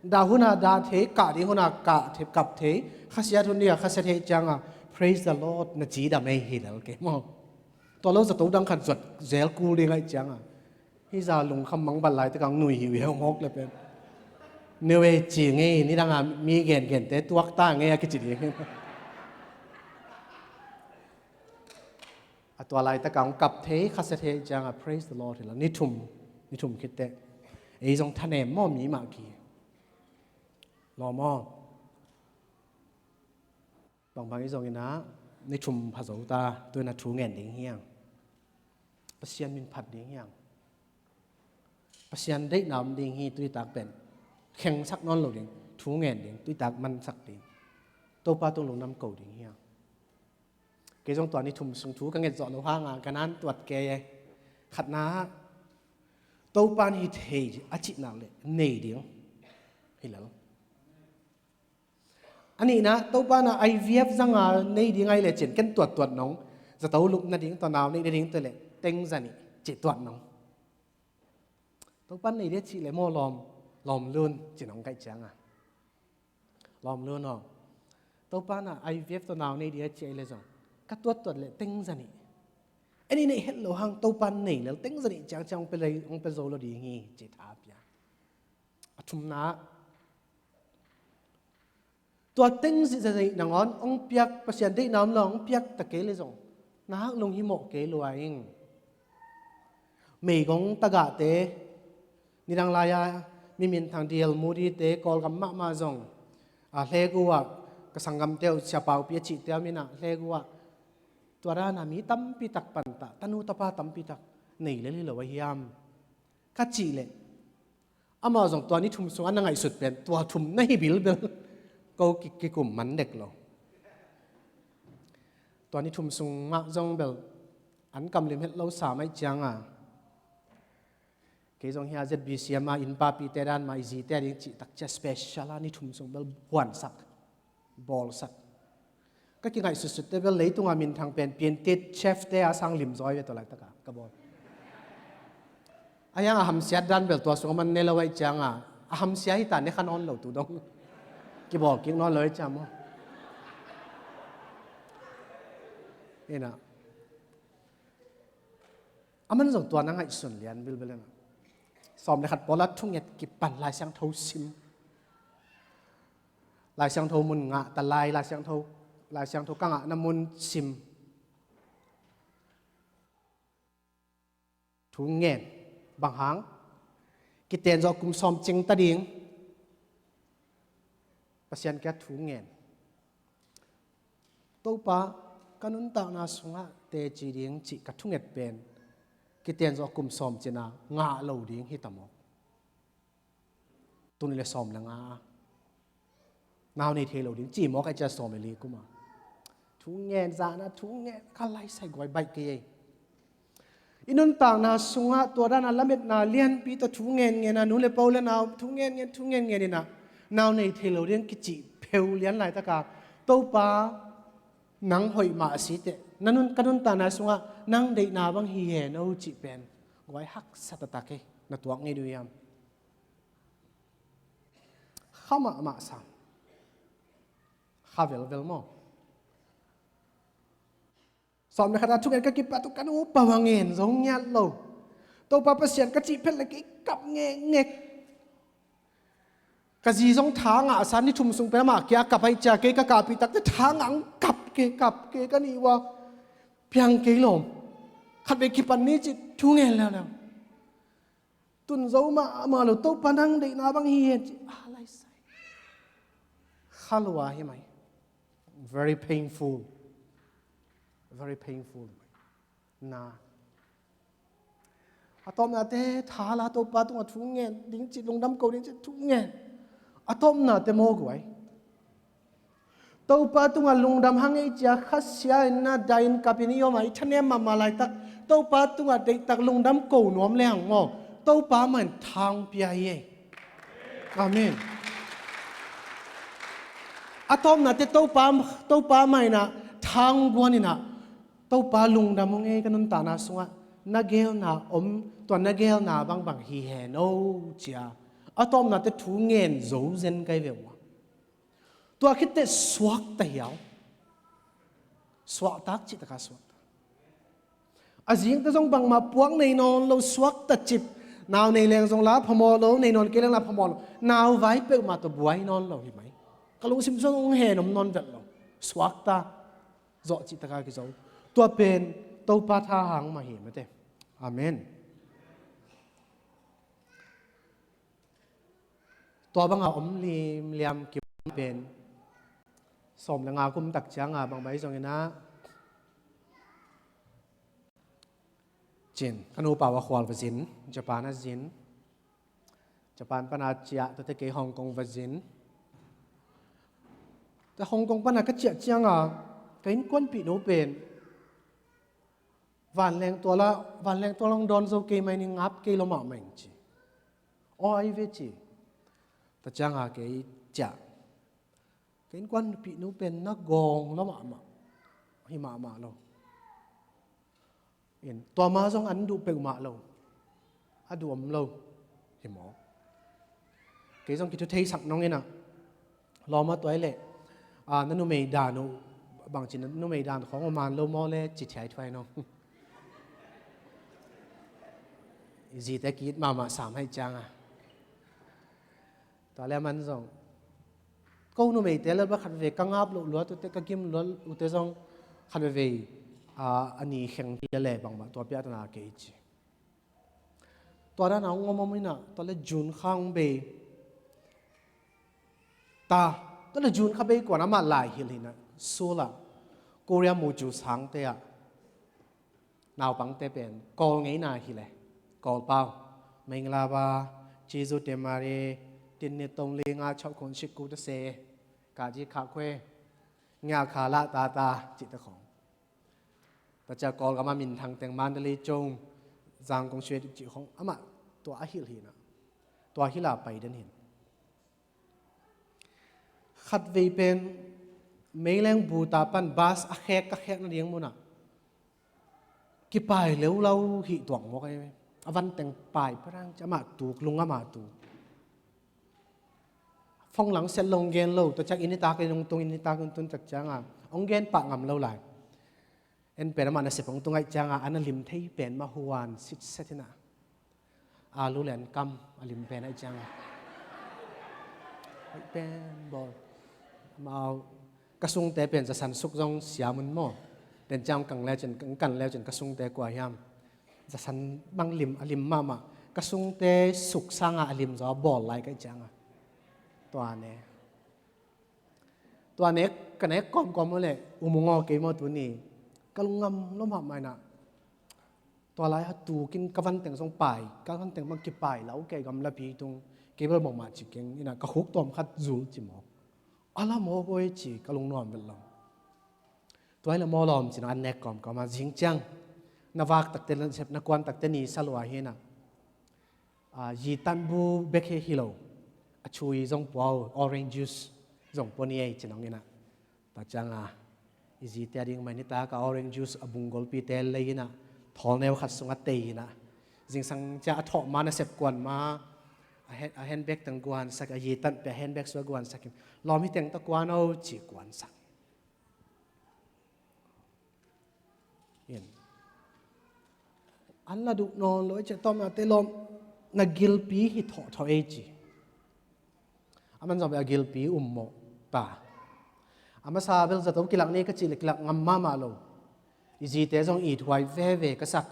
Dah hun a dah thei, kah ding hun a kah thei, kap thei, khasiat hun ding a khasiat thei cianga praise the Lord na ci dam ei hi lel kei maw. Tua lo zato dang khat zuat zel kul ding aih cianga. Hih za lungkham mangbat laitak ang nui hiuheu ngawk le pen. Neu ei ci ngei, nidanga mi gengente tuakta ngei a kici ding. A tua laitak ang kap thei, khasiat thei cianga praise the Lord hi lo. Ni thum, ni thum khitteh. Ei zong thanem maw mi mah ki. Law maw. Bangbang i zongin ah, ni thum pha zo ta, tu-in ah thu ngen ding hiang. Pasian min phat ding hiang. Pasian deihna om ding hi, tuitak pen. Khengsak nawn lo ding, thu ngen ding, tuitak mansak ding. Topa tung lungdam ko ding hiang. Kei zong tua ni thum sung thu ka nget zawh lo hanga, ka nan tuat kei e. Khatna ah, Topa in hi thei a cihnak le nei ding hi lo. A nihna, Topa in ah I V F zanga nei ding ahi le cin, ken tuattuat nong, zato lup nading, tua nau neih nading, tua le teng za nih cih tuat nong. Topa in nei ding a cih le maw lawm, lawm lun, ci nong kaih cianga. Lawm lun aw. Topa in ah I V F tua nau nei ding a cih ahi le zong, ka tuattuat le teng za nih. En i neih het lo hang Topa in nei lel teng za nih ciangciang hong pe lei, hong pe zo lo ding hi, ci tha a pia. A thumna, tua teng zihzahzah nangawn hong piak, Pasian deihna om lo hong piak ta kei le zong, nak lunghimawh kei lua ing. Meigong tagahte, nidang lai-a mi minthang D L Moody te, Kawlgam mahmah zong, a, Hlegu ah, ka sanggamte uh, Sia Paupi a cihte a min ah, Hlegu ah, tua dana mi tampi tak pantah, tanu tapa tampi tak nei lel hi lo a hiam. ka cih leh, amah zong tua ni thum sungah na ngaihsut pen tua thum na hi bilbel. Ko ki- kikum man dek lo. Tua ni thum sung mah zong bel an kam lim het lo sa mai cianga, kei zong hia Z B C M a innpapite dan mah i zite a ding cih takcia special a ni thum sung bel huansak, bawlsak. Ka kingaihsutsutte bel leitunga minthang pen piantit chefte a sang limzawi ve tua laitaka ka bawl. A hiang a hamsiat dan bel tua sungah man ne lo aih cianga, a hamsia hita ne kha nawn lo tu dong. Kibawl kik nawn lo aih ciang maw. Ina. A man zong tua na ngaihsun lian bilbel ina. Sawm le khat pawla thunget kipan Lai Siangtho sim. Lai Siangtho mun ngah ta lai, Lai Siangtho, Lai Siangtho ka ngahna mun sim. Thu ngen, bang hang, kiten zawh kum sawm cing ta ding. Pasian kia thu ngen. Topa, ka nuntakna sungah teci ding cih ka thunget pen kiten zawh kum sawm cina ngah lo ding hi ta maw. Tun le sawm le nga a nau nei thei lo ding ci mawk a cia sawm le li kuma. Thu ngen zahna, thu ngen ka laisai guai baih kei ei. I nuntakna sungah tua dana lametna lianpi tawh thu ngen ngen a, nu le po le nau thu ngen ngen, thu ngen ngen ina nau nei thei lo ding kicih pheu lian laitaka, Topa, nang hoih mah a si teh, na nun, ka nuntakna sungah nang deihna bang hi hen o cih pen guai haksa taktak ei, na tuak ngei duh hiam? Kha mahmah sam. Kha velvel maw? Sawm le khat a thungen ka kipat uh ka nupa bang ngen zo ngiat lo. Topa Pasian ka cih phet le kei kap ngekngek. Ka zi zong tha ngah a san ni thum sung peh amah kia kap aih cia kei ka kahpih takte tha ngah ang kap ke kap ke ka nih ua. Piang kei lawm. Khat vei kipan ni cih thu ngen leuleu. Tun zo mahmah lo, Topa nang deihna bang hi hen ci. Ah, laisai. Kha lua hi mai. Very painful. Very painful. Na. A tawpnate thala Topa tungah thu ngen ding ci, lungdam ko ding ci thu ngen. A tawpnate maw guai. Topa tungah lungdam hang ei cia khasia in na dain kapin i om a i thanem mahmah laitak Topa tungah deihtak lungdam ko nuam leng maw, Topa mah in thang pia hi ei. Amen. A tawpnate Topa, Topa mah inah thang guan inah Topa lungdam hong ei ka nuntakna sungah na geelna om, tua na geelna bangbang hi hen o cia. A tawpnate thu ngen zo zen kai ve ua. Tua khitteh suakta hiau. Suaktak cihtaka suakta. A zingte zong bangmah puak nei nawn lo, suakta cip. Nau nei leng zong la phamawh lo, nei nawn kei leng la phamawh lo. Nau vai peuhmah tawh buai nawn lo hi mai. Ka lungsim zong hong hen om nawn vet lo. Suakta. Zawh cihtaka kizo. Tua pen Topa tha hang mah hi mate. Amen. Tua banga om limliam kipan pen sawm le nga kum tak cianga bangmah i zong inah cin ka nupa uh a khual va zin, Japan a zin. Japan pana ciah tuate kei Hong Kong va zin. Te Hong Kong pana ka ciah cianga ka innkuanpih no pen vanleng tuala, vanleng tuala hong dawn zo kei mai ni, ngap kei lo mahmah ing ci. Aw ai ve ci. Ta cianga kei ciah. Ka innkuanpih no pen na gawng lo mahmah. Hi mahmah lo. In, tua ma zong an duh peuhmah lo. A duh om lo. Hi maw? Kei zong kithu theisak nong inah. Lawm a tuai leh. Ah, na numei dan uh. Bangci na numei dan khawng uh man lo maw le ci thiaithuai nong. Zite ki-it mahmah sam hai cianga. Tua le man zong ko numeite le ba khat veve ka ngap loh luat ute, ka gim luat ute zong khat veve a, a ni kheng hi le bangmah tua piatana kei ci. Tua dana hong om om inah tua le June kha hong bei ta, tua le June kha bei kuan amah lai hilh hinah Seoul ah Korea mucu sangte ah naupangte pen Kawl ngeina hi le, Kawl pau. မင်္ဂလာပါ၊ ကျေးဇူးတင်ပါတယ်၊ ဒီနှစ်သုံးလေးငါးခြောက်ခုနှစ်ရှစ်ခုတစ်ဆယ်၊ ကာကြီးခါခွဲ၊ ညခါလာတာတာ၊ จิตตะของ တကြကောလ်ကမမင်ထင်တန်မန္တလေးကျုံ၊ ရန်ကုန်ရွှေကျင်၊ အမ သွားအဟိလ်ဟိန၊ သွားဟိလာပိုင်ဒန်ဟိန။ Khatvei pen Meileng Buta pan bas a khek ka khekna ding munah kipai leuleu hi tuak mawk ai ve. A van teng pai parang ci, amah tuk, lung amah tuk. Phone lang set lo, hong gen lo, tua ciang inn i tak in hong tung, inn i tak in hong tun tak cianga hong gen pah ngam lo lai. En pen amah nasep hong tung aih cianga a na lim thei pen mah huan sitset hinah, alu le an kam a lim pen aih cianga, hoih pen bawl. Amau ka sungte pen zasan suk zong siam un maw. Ten ciang kang le cin, kang kan le cin ka sungte kua hiam, zasan bang lim, a lim mahmah. Ka sungte suk sanga a lim zaw a bawl lai ka aih cianga, tua ne. Tua nek, ka nek kawmkawm uh leh, u mung aw kei maw tuni, ka lungngam lo mahmah inah. Tua lai a tukin ka van teng zong pai, ka van teng bang kipai lau kei, gamlapi tung, kei bel bangmah ci keng inah, ka khuk tawm khat zul ci mawk. A la mawk aw e ci, ka lungnuam vet lo. Tua hi la maw lawm ci-in an nek kawmkawm a, zing ciang na vak takte, na sep na kuan takte ni sa lua hinah, a, zi tan bu bek hi hi lo, a chui zong pua uh, orange juice zong pua ni ei ci-in hong inah. Tua cianga i zite a ding mah nitak a orange juice a bung golpite lei inah, thawl neu khat sungah tei inah, zingsang ciang a thawh ma, nasep kuan ma, a hand, a handbag teng guansak, a zi tan pen a handbag sungah guansak in, lawm, hi teng tawh kuan o ci, kuansak. In. An la duh nawn lo ei ci, a tawpnate lawm, na gilpi hi thawhthawh ei ci. A man zong bel a gilpi um mawh ta. A masa bel zato kilak ni ka cih le kilak ngam mahmah lo. I zite zong ithuai veve ka sak.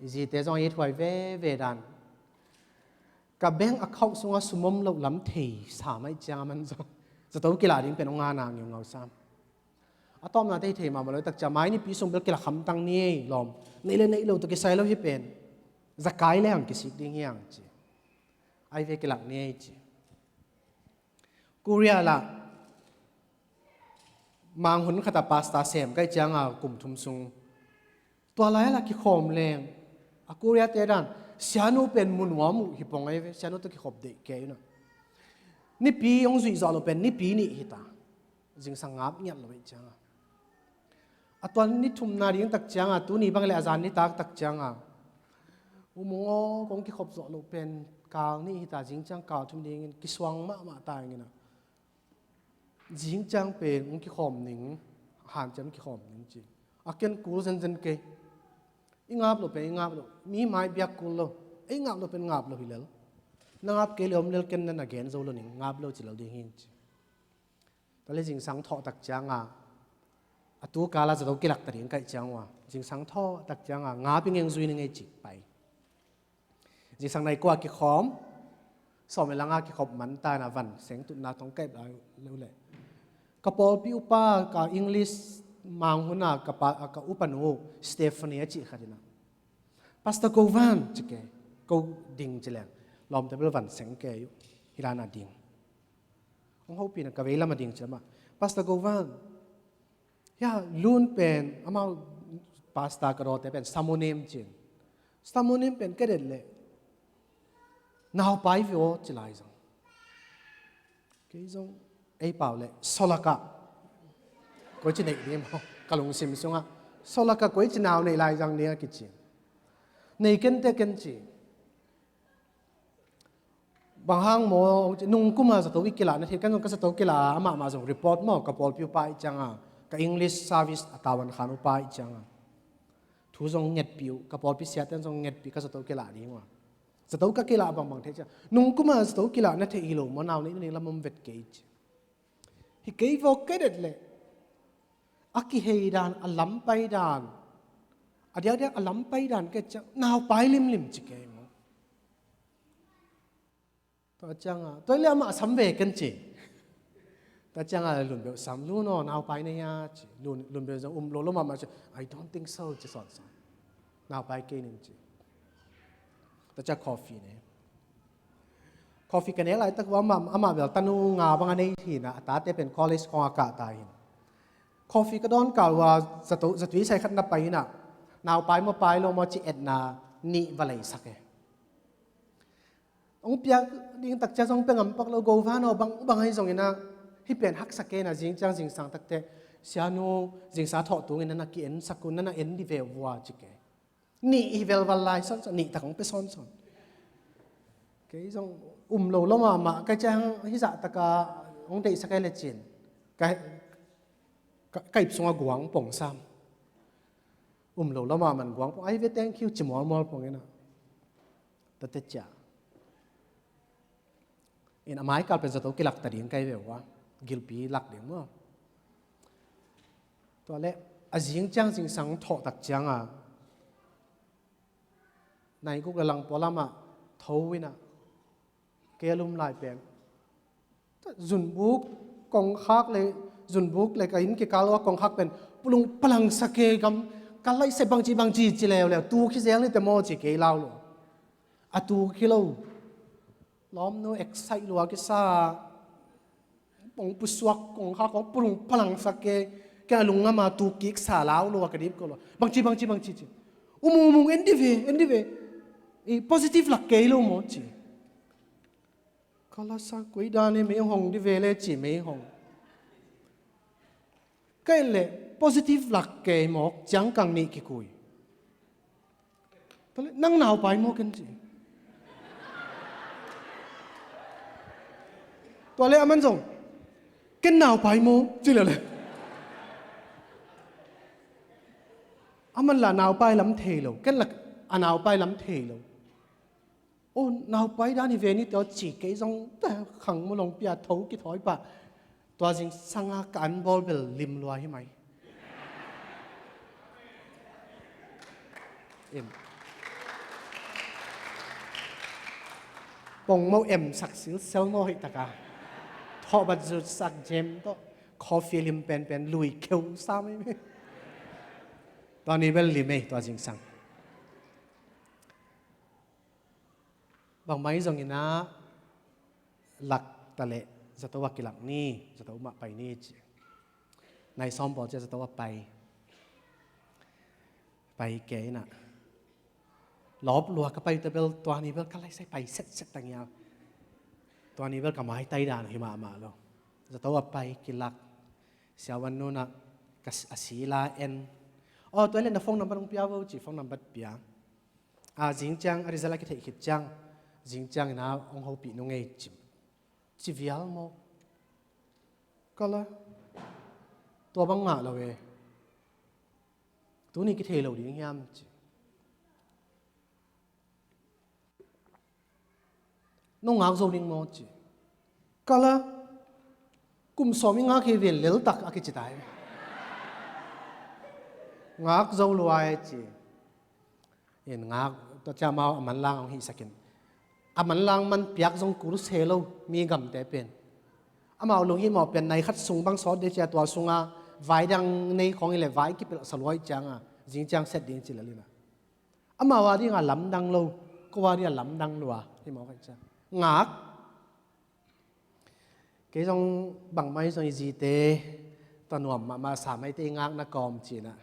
I zite zong ithuai veve dan. Ka bank account sungah sum om loh lam thei sam aih ciang a man zong zato kilak ding pen hong ngana ngeungau sam. A tawpna thei thei mahmah lo tak ciang, mai nipi sung bel kilak hamtang ni ei lawm. Neih le neih lo tawh kisai lo hi pen. Zakai le hang kisik ding hi hang ci. Ai ve kilak ni ei ci. Korea lah Mang hun khatah pastor sem ka hih cianga kum thum sung, tua lai-a lah kikhawm leng. A Korea-te dan, sianu pen mu nuam uh hi pong ahi ve, sianu tawh kikhop deih kei unah. Nipi hong zuih zawh loh pen nipi nih hita. Zingsang ngap ngiat lo ahih cianga. A tua ni thumna ding tak cianga, tuni bang le a zan nitak tak cianga, U Mung aw, kong kikhop zawh loh pen kal nih hita, zing ciang kal thum dingin kisuang mahmah ta ing inah. Zing ciang pen hong kikhawm ning, hanciam kikhawm ning ci. A ken kul zenzen kei. I ngap loh pen i ngap loh, mi mai biak kul lo. Ei ngap loh pen ngap loh hi lel. Na ngap kei le om lel, ken na na gen zo lo ning, ngap lo ci lo ding hi ci. Tua le zingsang thawh tak cianga, a tu kala zato kilak ta ding ka hih ciang ua, zingsang thawh tak cianga ngap i ngeng zui ning ei ci pai. Zingsang nai kua kikhawm, sawm le langa kikhop man ta inah van seng tutna tawh kaih lai leh. Ka pawlpi upa, ka English mang huna ka pa, ka upa nu Stephanie a cih khat inah, Pastor Govan ci kei, ko ding ci leng. Lawmte bel van seng kei uh, hi lana ding. Hong hopih inah ka vei lam a ding ci lamah, Pastor Govan, hia Lun pen, amau pastor ka dawte pen Samonim cin. Samonim pen ka det leh naupai ve aw ci lai zong. Kei zong ei pau leh Solaka koi ci neih ding maw, ka lungsim sungah. Solaka koi ci nau nei lai zang ding a kici. Nei kente ken ci. Bang hang maw, nung kuma zato i kilah na thei, ken zong ka zato kilah a, amah mah zong report maw, ka pawlpi upa ahih cianga, ka English service a tavuan khan upa ahih cianga. Thu zong ngetpih uh, ka pawlpi siaten zong ngetpih ka zato kilah ding ua. Zato ka kilah bangbang thei ciang. Nung kuma zato kilah na thei hi lo maw, nau neih na ding lam om vet kei ci. Hi kei vaw ka det leh. A kihei dan, a lampai dan. A diakdiak a lampai dan ka et ciang, naupai limlim ci kei maw. Tua cianga, tua le amah sam ve ken ci. Tua cianga Lun beuh sam, Lun aw, naupai na hia ci. Lun, Lun beuh zong um lo lo mahmah ci. I don't think so ci sawnsawn. Naupai kei ning ci. Tua ciang coffee ne. Coffee ka nek laitak uh amah, amah bel tanu nga bang a nei hi in ah, a tate pen college khawng a kah ta hi in. Coffee ka dawn kal uh a zato, zatui sai khat na pai in ah, naupai maw pai lo maw ci etna nih va leisak e. Hong piak ding tak ciang zong pia ngam pak lo, go van aw, bang bang ahi zongin ah, hih pen haksa kei in ah, zing ciang zingsang tak teh, sianu, zingsang thawh tungin na na ki-ensak un, na na en dih ve uh a ci kei. Nih hi velval lai sawnsawn, nih tak hong pia sawnsawn. Kei zong um lo lua mahmah, ka ciang hih zah tak a hong deihsak e le cin, ka, ka, ka ip sungah guang pong sam. Um lo lua mahmah in guang pong, ai ve, thank you ci mualmual pong in ah. Tua teh ciang in a mai kal pen zato kilak ta ding ka hi ve uh a, gilpi lak ding maw. Tua leh a zing ciang zingsang thawh tak ciang a, nai guk le lang pua lam ah tho in ah, kei a lum lai pen zunbuk kongkhak le, zunbuk le ka inn kikal uh a kongkhak pen pulung palang sa kei, gam ka laih se, bangci bangci ci leuleu, tu khi zel ni teh maw ci kei lau lo. A tu khi lo. Lawmnu excite lua kisa, hong pusuak kongkhak hong pulung palang sa kei, kei a lungngam a tu kik sa lau lo, a ka dip ko lo. Bangci, bangci, bangci ci. Um ung, um ung, en dih ve, en dih ve. I positive lak kei lo maw ci. Ka la sa, koi dan e, mei hong dih ve le ci, mei hong. Ka en leh positive lak kei mawk, ciangkang nih kikui. Tua leh, nang naupai maw ken ci. Tua leh aman zong, ken naupai maw ci leh leh. Aman lah naupai lam thei lo, ken lah a naupai lam thei lo. O, naupai dan hi ve ni teh aw ci, kei zong ta khang mu long pia tho kithawi pah. Tua zingsang a ka an bawl bel lim lua hi mai. Em. Pongmo em sak silsel maw hih tak a. Thawh bat zut sak jem tawh. Coffee lim penpen lui kheu sa mai mai. Tua ni bel lim ei, tua zingsang. Bangmah hi zongin ah, lak ta leh zato ah kilak ni, zato mah pai ni ci. Nai sawm pawl ciang zato ah pai. Pai kei in ah, lawp lua ka pai uh teh bel, tua ni bel ka laisai pai setset ta ngial. Tua ni bel ka maitai dan uh hi mahmah lo. Zato ah pai kilak. Siavuan nu in ah ka s-, a sila en. Aw, tua leh na phone number hong pia vo ci, phone number pia. A, zing ciang a result a kitheih khit ciang, zing ciangin ah hong hopih nung ei ci. Ci vial maw? Ka la, tua bang ngah lo e. Tuni kithei lo ding hiam ci. Nong ngak zo ding maw ci. Ka la, kum sawm i ngak hi ven lel tak a kici tai. Ngak zo lua e ci. In ngak, tua ciang amau a manlang hong hihsak in. A manlang man piak zong kul se lo, mi gamte pen. Amau lunghimawh pen nai khat sung bang sawt ding cia, tua sungah vai dang nei khawng hi leh vai kipelh sa lua ih ciangah, zing ciang set ding ci lel in ah. Amau a dingah lamdang lo, ko a dingah lamdang lua, himawh ka ih ciang. Ngak. Kei zong bangmah hi zong i zite, tua nuam mahmah sa maite i ngakna kawm ci in ah.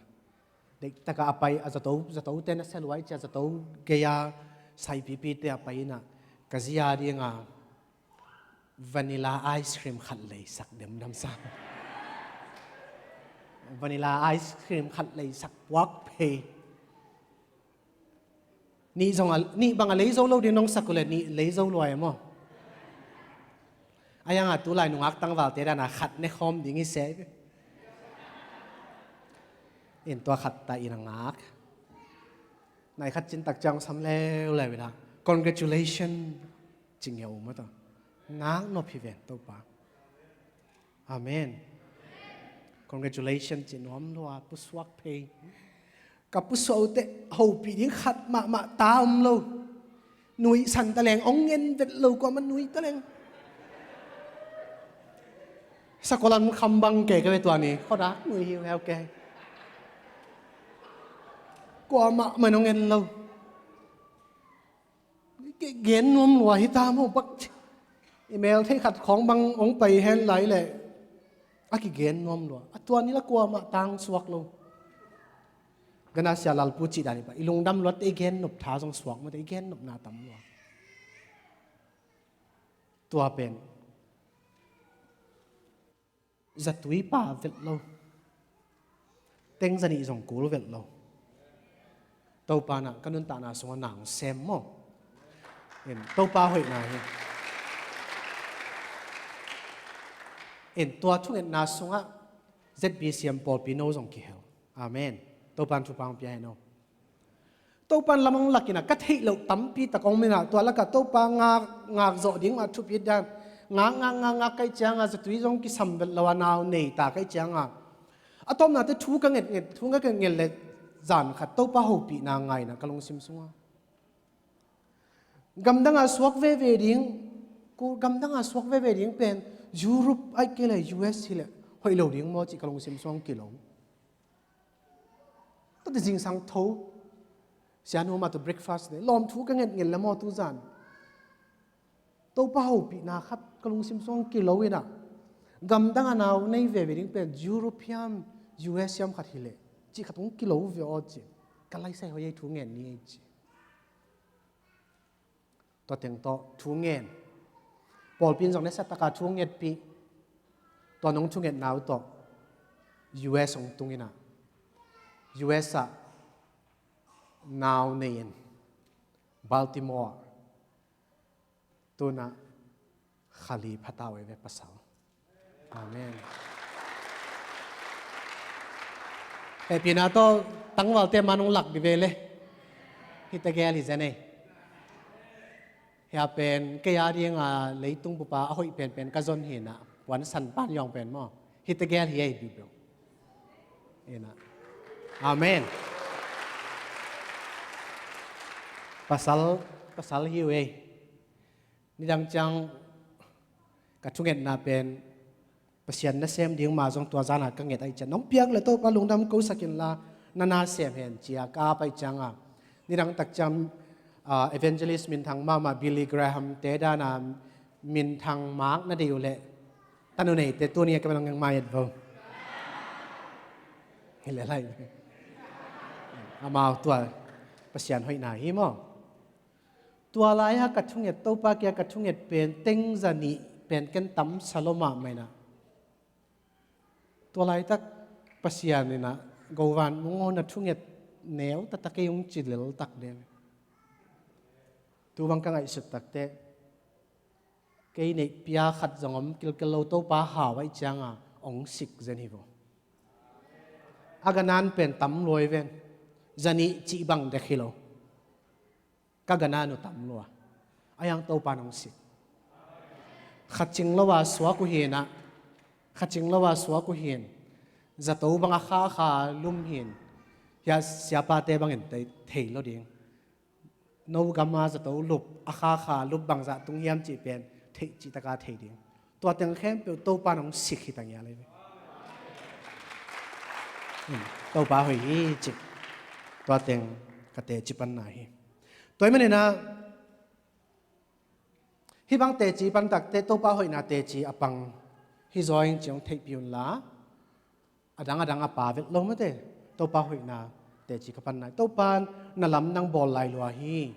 Deihtak a a pai, a zato, zatote na sia lua ih cia, zato gei-a saipipite a pai in ah. Ka zi a dingah vanilla ice cream khat leisak demdam sa. Vanilla ice cream khat leisak puak phei. Nih zong a, nih bang a lei zo lo ding nong sak uh leh nih lei zo lua e maw? A iangah tulai nungak tangvalte dan a khat ne khawm ding hi se. In tua khat ta in a ngak. Nai khat cin tak ciang sam leuleu in ah. Congratulation. Ci ngeu maw ta. Ngak nop hi ven Topa. Amen. Congratulations ci nuam lua, pusuak phei. Ka pusuak uh teh hopih ding khat mahmah ta om lo. Nuihsan ta leng, ong ngen vet lo, kuamah nui ta leng. Sakolan kham bang ke ka ve tua ni, khuadak nui hiuheu ke. Kuamah man ong ngen lo. Kigen nuam lua hi ta maw, bak. I mel thei khat khawng bang hong pai hen lai leh a kigen nuam lua. A tua ni la kuamah tang suak lo. Gana sia Lalpu cih dan i pa, i lungdam luatte i gen nop tha zong suak mawte, i gen nopna tam lua. Tua pen zatui pa vet lo. Teng zanih zong kul vet lo. Topa na ka nuntakna sungah nang sem maw? In, Topa hoihna hi. In, tua thungetna sungah Z B C M pawlpi no zong kihel. Amen. Topa in thupha hong pia hen aw. Topa in lam hong lak in ah, ka theih loh tampi tak hong om in ah, tua lakah Topa ngak, ngak zawh ding mah thupi dan. Ngak, ngak, ngak, ngak ka hih ciangah zatui zong kisam vet lo a, nau nei ta ka hih ciangah, a tawpnate thu ka nget nget, thu ka nget nget leh zan khat Topa hopihna ngai in ah ka lungsim sungah. Gamdang a suak veve ding, ko gamdang a suak veve ding pen Europe ahih kei leh U S hi leh hoih lo ding maw cih ka lungsim sungah kilo. Tua teh zingsang tho, sianu mah tawh breakfast nei, lawmthu ka nget nget leh maw tu zan. Topa hopihna khat ka lungsim sungah kilo in ah, gamdang a nau nei veve ding pen Europe hiam, U S hiam khat hi leh cih khat hong kilo ve aw ci. Ka laisai hoih ei, thu ngen ni ei ci. Tua teng tawh thu ngen. Pawlpi in zong nasiatakin thu ngetpih. Tua nong thungetna uh tawh U S hong tung in ah, U S ah nau nei in, Baltimore, tu-in ah kha li pha ta uh ei ve, pasal. Amen. Hehpihna tawh tangvalte man hong lak dih ve le. Hih tegel hi zen ei. Hia pen kei a dinga leitung bup a hoih penpen ka zon hi in ah, puansan pan yawng pen maw. Hih tegel hi ei, biubiu. Hi in ah. Amen. Pasal, pasal hi uh ei. Nidang ciang ka thungetna pen Pasian nasem ding mah zong tua zan a ka nget ahih ciang, nong piak leh Topa lungdam ko sak inla, na nasem hen ci-a ka ap ahih ciangin, nidang tak ciang, ah, evangelist minthang mahmah Billy Graham te dan a minthang mak na deih uh leh, tanu neite tuni a ka bang mai et vo. Hi leh lai. Amau tua Pasian hoihna hi maw. Tua lai-a ka thunget, Topa kiang ka thunget pen teng zanih pen ken tam sa lo mahmah in ah. Tua laitak Pasian in ah, Govan, mung aw, na thunget neu taktak ei, hong ci lel tak den. Tu bang ka ngaihsut takteh, kei neih pia khat zong om kilkel lo, Topa hau ahih ciangin hong sik zen hi vo. A gana'n pen tam lua hi ven. Zanih cih bang dek hi lo. Ka gana'n uh tam lua. Ahi hang Topa in hong sik. Kha cing lo a suak uh hi in ah. Kha cing lo a suak uh hi in. Zato bang a kha kha lum hi in. Hia siapate bangin thei, thei lo ding. No gam a zato lup, a kha kha lup bangzah tung hiam cih pen theih cih takin thei ding. Tua teng khempeuh Topa in hong sik hi ta ngial hi. Hmm, Topa hoih hi cih. Tua teng ka teci panna hi. Tua ahih manin ah, hih bang teci pan takteh Topa hoihna teci a pang hi zaw ing ci hong theihpih unla, a dang a dang a pa vet lo mate. Topa hoihna teci ka panna hi. Topa in na lamdang bawl lai lua hi.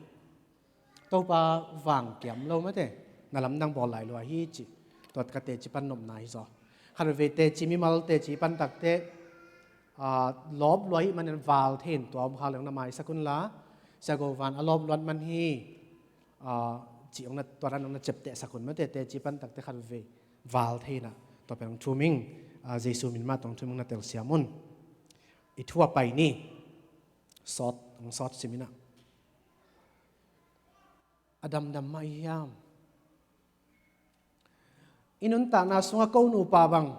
Topa vang kiam lo mate. Na lamdang bawl lai lua hi ci. Tua ka teci pan nopna hi zaw. Khat veve teci, mimal teci pan takteh, ah, lawp lua ahih manin val thei in tua om kha leng na maisak unla, Sia Govan a lawp luat man hi, ah, ci hong na, tua dan hong na ciaptehsak un mate, teci pan takteh khat veve val thei in ah, tua pen hong thum ing, ah, Jesu min mah tawh hong thum ing, na telsiam un. I thu a pai ni, sawt, hong sawt sim in ah. A damdam mah i hiam? I nuntakna sungah ko nupa bang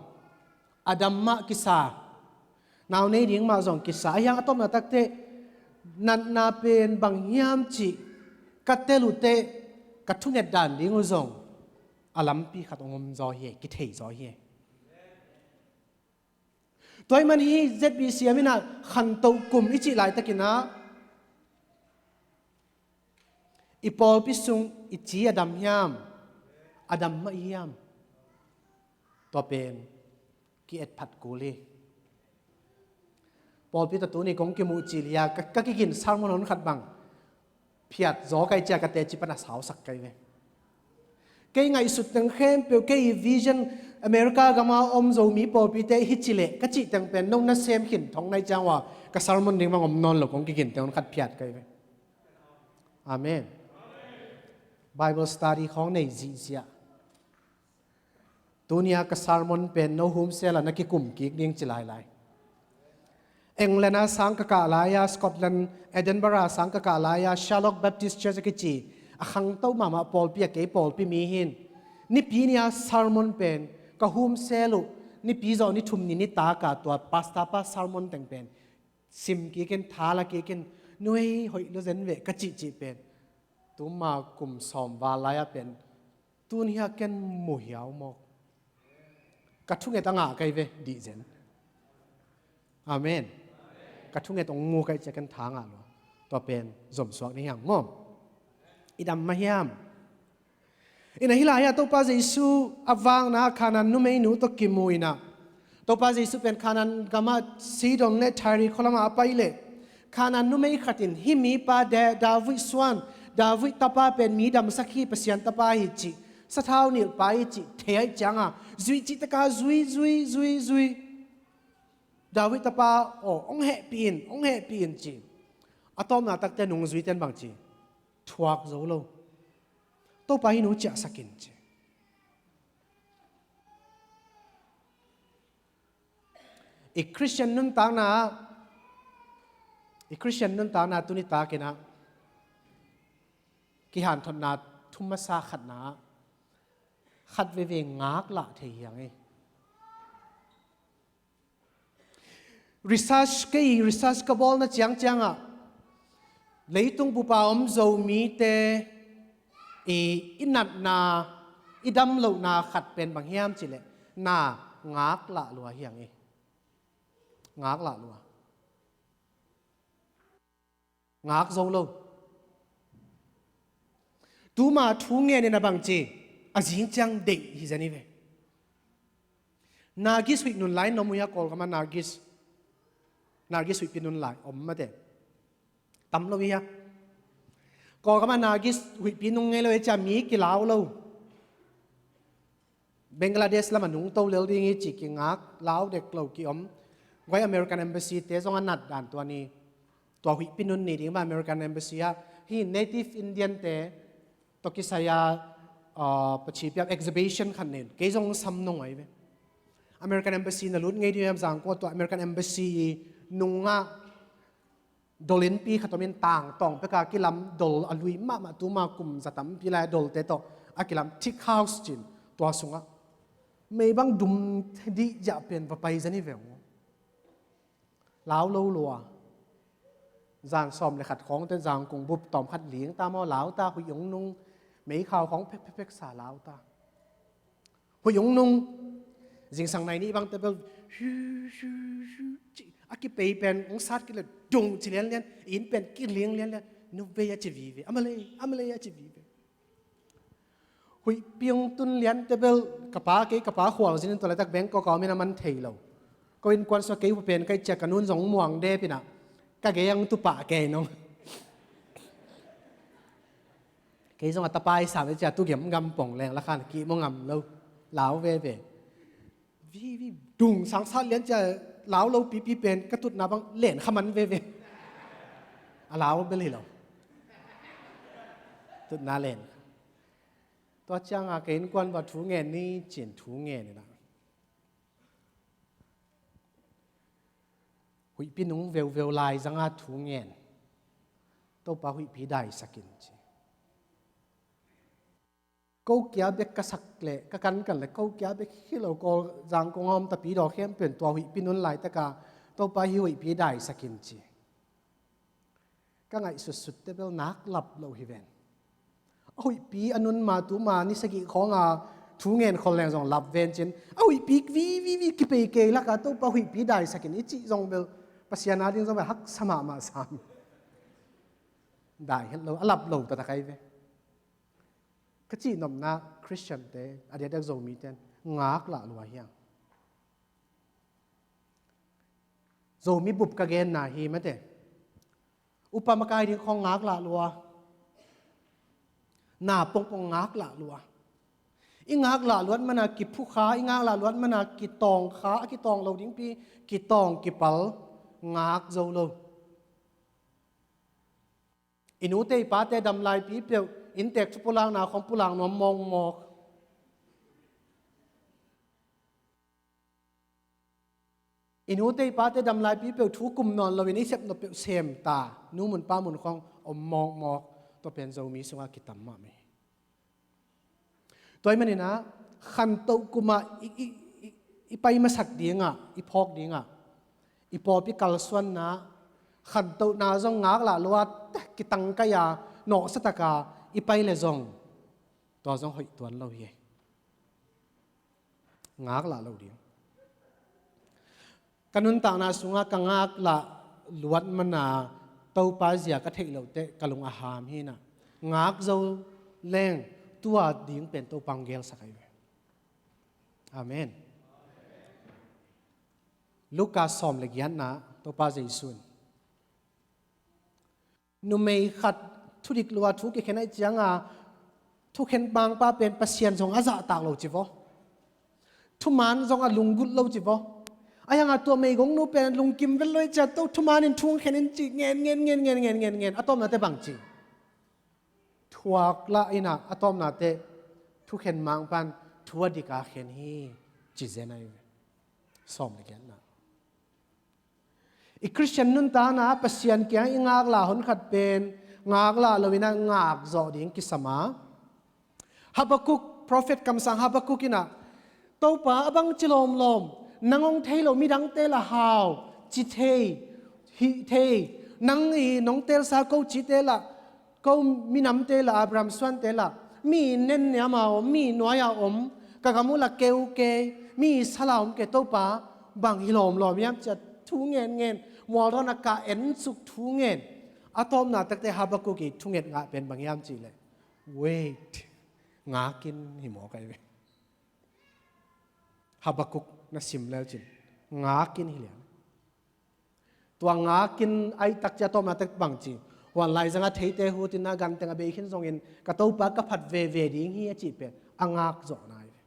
a dam mah kisa, nau nei ding mah zong kisa, ahi hang a tawpna takteh natna pen bang hiam cih ka tel uh teh ka thunget dan ding uh zong a lampi khat hong om zaw hi, kithei zaw hi. Tua ahih man hih Z B C M in ah khantoh kum i cih laitakin ah, I pawlpi sung i ci a dam hiam? A dam mah hiam? Tua pen ki-etphat kul hi. Pawlpi tawh tuni kong kimuh cil hi a, ka, ka kigin sermon hon khat bang phiat zaw ka hih ciang ka teci pan a sausak ka hi ve. Kei ngaihsut teng khempeuh, kei i vision, America gama om Zomi pawlpite hi ci leh ka cih teng pen no nasem khin thong na hih ciang ua, ka sermon ding bang om nawn lo, kong kigin teng hon khat phiat ka hi ve. Amen. Bible study khawng nei zihziah. Tunia ka sermon pen no home cell ah na kikum kik ding ci lailai. England ah sang ka kah lai-a, Scotland, Edinburgh ah sang ka kah lai-a, Sherlock Baptist Church a kici a khangto mahmah pawlpi ah kei pawlpi mi hi in, Nipi ni-a sermon pen ka home cell uh Nipi zawh ni thum ni nitak a tua pastor pa sermon teng pen sim kik in, tha la kik in, nuai hoih lua zen ve ka cihcih pen tuma kum sawm val lai-a pen tuni-a ken mu hiau mawk. Ka thunget a ngah ka hi ve, dih zen. Amen. Ka thunget hong mu ka hih ciang ken tha ngah lua. Tua pen zomsuak ni hiam maw? I dam mah hiam? Ina hih lai-ah Topa Jesu a vakna Khanaan numeinu tawh kimu inah, Topa Jesu pen Khanaan gamah Sidon le Tyre khualamah a pai leh Khanaan numei khat in hih mipa Da-, David suan, David tapa pen mi damsak hi, Pasian tapa hi cih, sathau nilhpa hi cih thei ahih cianga zuih cih taka zui, zui, zui, zui. David tapa aw, hong hehpih in, hong hehpih in ci. A tawpna takte nungzuite in bang ci? Thuak zo lo. Topa hih nu ciahsak in ci. I Khristian nuntakna, i Khristian nuntakna tuni takinah kihanthotna thum masa khatna ah khat veve ngaklah thei hiang ei. Research, kei research ka bawlna ciangciangah leitung bupa om Zomite i, i natna, i damlohna khat pen bang hiam cileh na ngaklah lua hiang ei. Ngaklah lua. Ngak zo lo. Tuma thu ngen in a bang ci, a zing ciang deih hi zen hi ve. Nargis huih nun lai in om uh hia, Kawlgama Nargis. Nargis huihpi nun lai om mate. Tam lo hi hia. Kawlgama Nargis huihpi nung ngei lo hi cia mi kilau lo. Bangladesh lamah nungto lel ding hi ci kingak, lau dek lo kiom. Guai American Embassy te zong a nat dan tua ni, tua huihpi nun ni ding mah American Embassy ah hih Native Indian te tawh kisai a, ah, pachipiam exhibition khat nei un. Kei zong sam nong ai ve. American Embassy na lut ngei ding em zangkua, tua American Embassy i nungah dol innpi khat om in tangtawng peka kilam dol a lui mahmah tuma kum za tampi lai a dolte tawh a kilam thick house cin tua sungah mei bang dum dih ziah pen va pai zani veng. Lau lo lua. Zan sawm le khat khawngte zangkung bup tawm khat ling ta maw, lau ta, huih ong nung, meikhau khawng phekphekphek sa lau ta. Huih ong nung, zingsang nai nih bang tebel, a kipei pen ong sat kile dung ci lianlian, inn pen kiling lianlian, nuvei a ci vive, a malei, a malei a ci vive. Huihpi ong tun lian tebel, ka pa kei, ka pa khual zin in tua laitak Bangkok a om in a man thei lo. Ko innkuan sua kei hu pen kai cia ka nun zong muang dep inah ka gei ang tu pah kei nong. Kei zong a tapai sam e cia tu gem gam pong leng la khan kih mo ngam lo. Lau veve. Vivi dung sangsat lian cia lau lo pipi pen ka tutna bang len kha man veve. A lau bel hi lo. Tutna len. Tua cianga kei innkuan va thu ngen ni cin thu ngen inah. Huihpi nung veuveu lai zanga thu ngen. Topa huihpi daisak in ci. Ko kia bek ka sak le ka kankan le ko kia bek hi lo, Kawl zangkong a om tapi daw khempeuh in tua huihpi nun laitaka Topa hi huihpi daisak in ci. Ka ngaihsutsut tebel nak lap lo hi ven. A huihpi a nun ma tuma ni sagih khawnga thu ngen khol leng zong lap ven cin. A huihpi vivivi kipei kei laka Topa huihpi daisak in i cih zong bel Pasian a ding zong bel haksa mahmah sam. Dai het lo, a lap lo taktak ai ve. Ka cihnopna Khristiante, a diakdiak Zomite in ngaklah lua hiang. Zomi bup ka genna hi mate. Upa makai ding khong ngaklah lua. Na pongpong ngaklah lua. I ngaklah luat mana kiphukha, i ngaklah luat mana kitawngkha, a kitawng lo dingpi, kitawng kipal, ngak zo lo. I nute i pate damlaipi peuh, inntek thu pulakna khong pulak nuam mawkmawk. I nute i pate damlaipi peuh thu kum nawn loin i sepnop peuh sem ta, nu mun pa mun khong om mawkmawk, tua pen Zomi sungah kitam mahmah hi. Tua ahih manin ah, khantoh kumah i, i, i, i pai masak dingah, i phawk dingah, i pawlpi kalsuanna, khantohna zong ngaklah lua, kitangkai a, nawhsa taka i pai le zong, tua zong hoih tuan lo hi. Ngaklah lo ding. Ka nuntakna sungah ka ngaklah luat mana Topa zia ka theih loh teh ka lung a ham hi na. Ngak zo leng tua ding pen Topa hong gelsak ahi ve. Amen. Luka sawm le giatna Topa Jesuh in numei khat thudik lua thu kikhen ahih cianga, thukhen mangpa pen Pasian zong a zahtak lo ci vaw. Thuman zong a lunggulh lo ci vaw. Ahi hanga tua meigongnu pen lungkim vet lo ahih ciang, to thuman in thu hong khen in ci, ngen, ngen, ngen, ngen, ngen, ngen, ngen. A tawpna teh bang ci? Thuak lah in ah, a tawpna teh thukhen mangpa in thu a dik a khen hi, ci zen ahi ve. Sawm le giatna. I Khristian nuntakna Pasian kiang i ngaklah honkhat pen ngaklah lo in ah ngak zawh ding kisam a. Habakkuk, prophet kamsang Habakkuk in ah, Topa, a bangci lawmlawm, nang hong thei lo midangte lah hau, ci thei, hih thei, nang i nong teelsa ko cite lah, ko minamte lah, Abraham suante lah, mi nenniam a om, mi nuai a om, ka gam uh lah keu kei, mi sal a om kei, Topa, bang hi lawmlawm hiam ci a thu ngen ngen, mualdawn a kah ensuk thu ngen. A tawpna tak teh Habakkuk i thunget ngah pen bang hiam cih leh, wait, ngak in hi mawk ahi ve. Habakkuk na sim le uh cin, ngak in hi lian. Tua ngak in ahih tak ciang a tawpna teh bang ci? Huan laizang a theite hut in ah, ganteng a bei khin zongin ka Topa ka phat veve ding hi a cih pen a ngak zawhna ahi ve.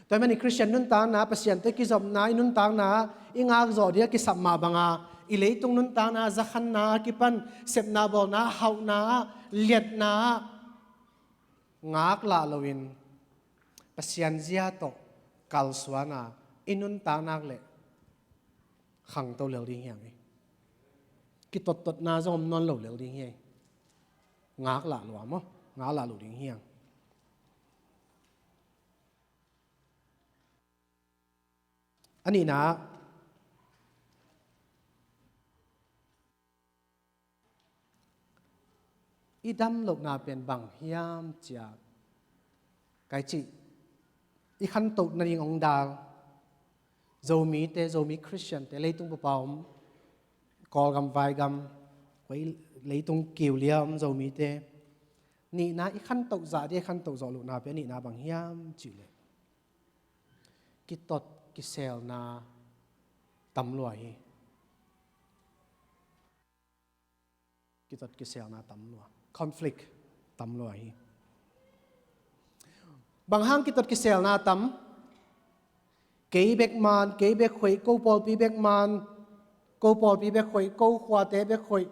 Tua ahih manin Khristian nuntakna, Pasian tawh kizopna, i nuntakna i ngak zawh ding a kisap mah banga, i leitung nuntakna, zakhanna a kipan, sepna bawlna, hauhna, liatna, ngaklah loin Pasian zia tawh kalsuan a i nuntak nak leh khangto lel ding hi hang hi. Kitottotna zong om nawn lo lel ding hi. Ngaklah lo a maw, ngaklah lo ding hi hang. A nihna, i dam lohna pen bang hiam cih leh, kai cih, i khantoh nading hong dal Zomite, Zomi Khristiante, leitung papa om, Kawlgam, Vaigam, koi leitung kiulia om Zomite, nihna i khantoh zah ding, i khantoh zawh lohna pen nihna bang hiam cih leh, kitot kiselna tam lua hi. Kitot kiselna tam lua. Conflict tam lua hi. Bang hang kitot kiselna tam? Kei bek man, kei bek hoih, ko pawlpi bek man, ko pawlpi bek hoih, ko khuate bek hoih.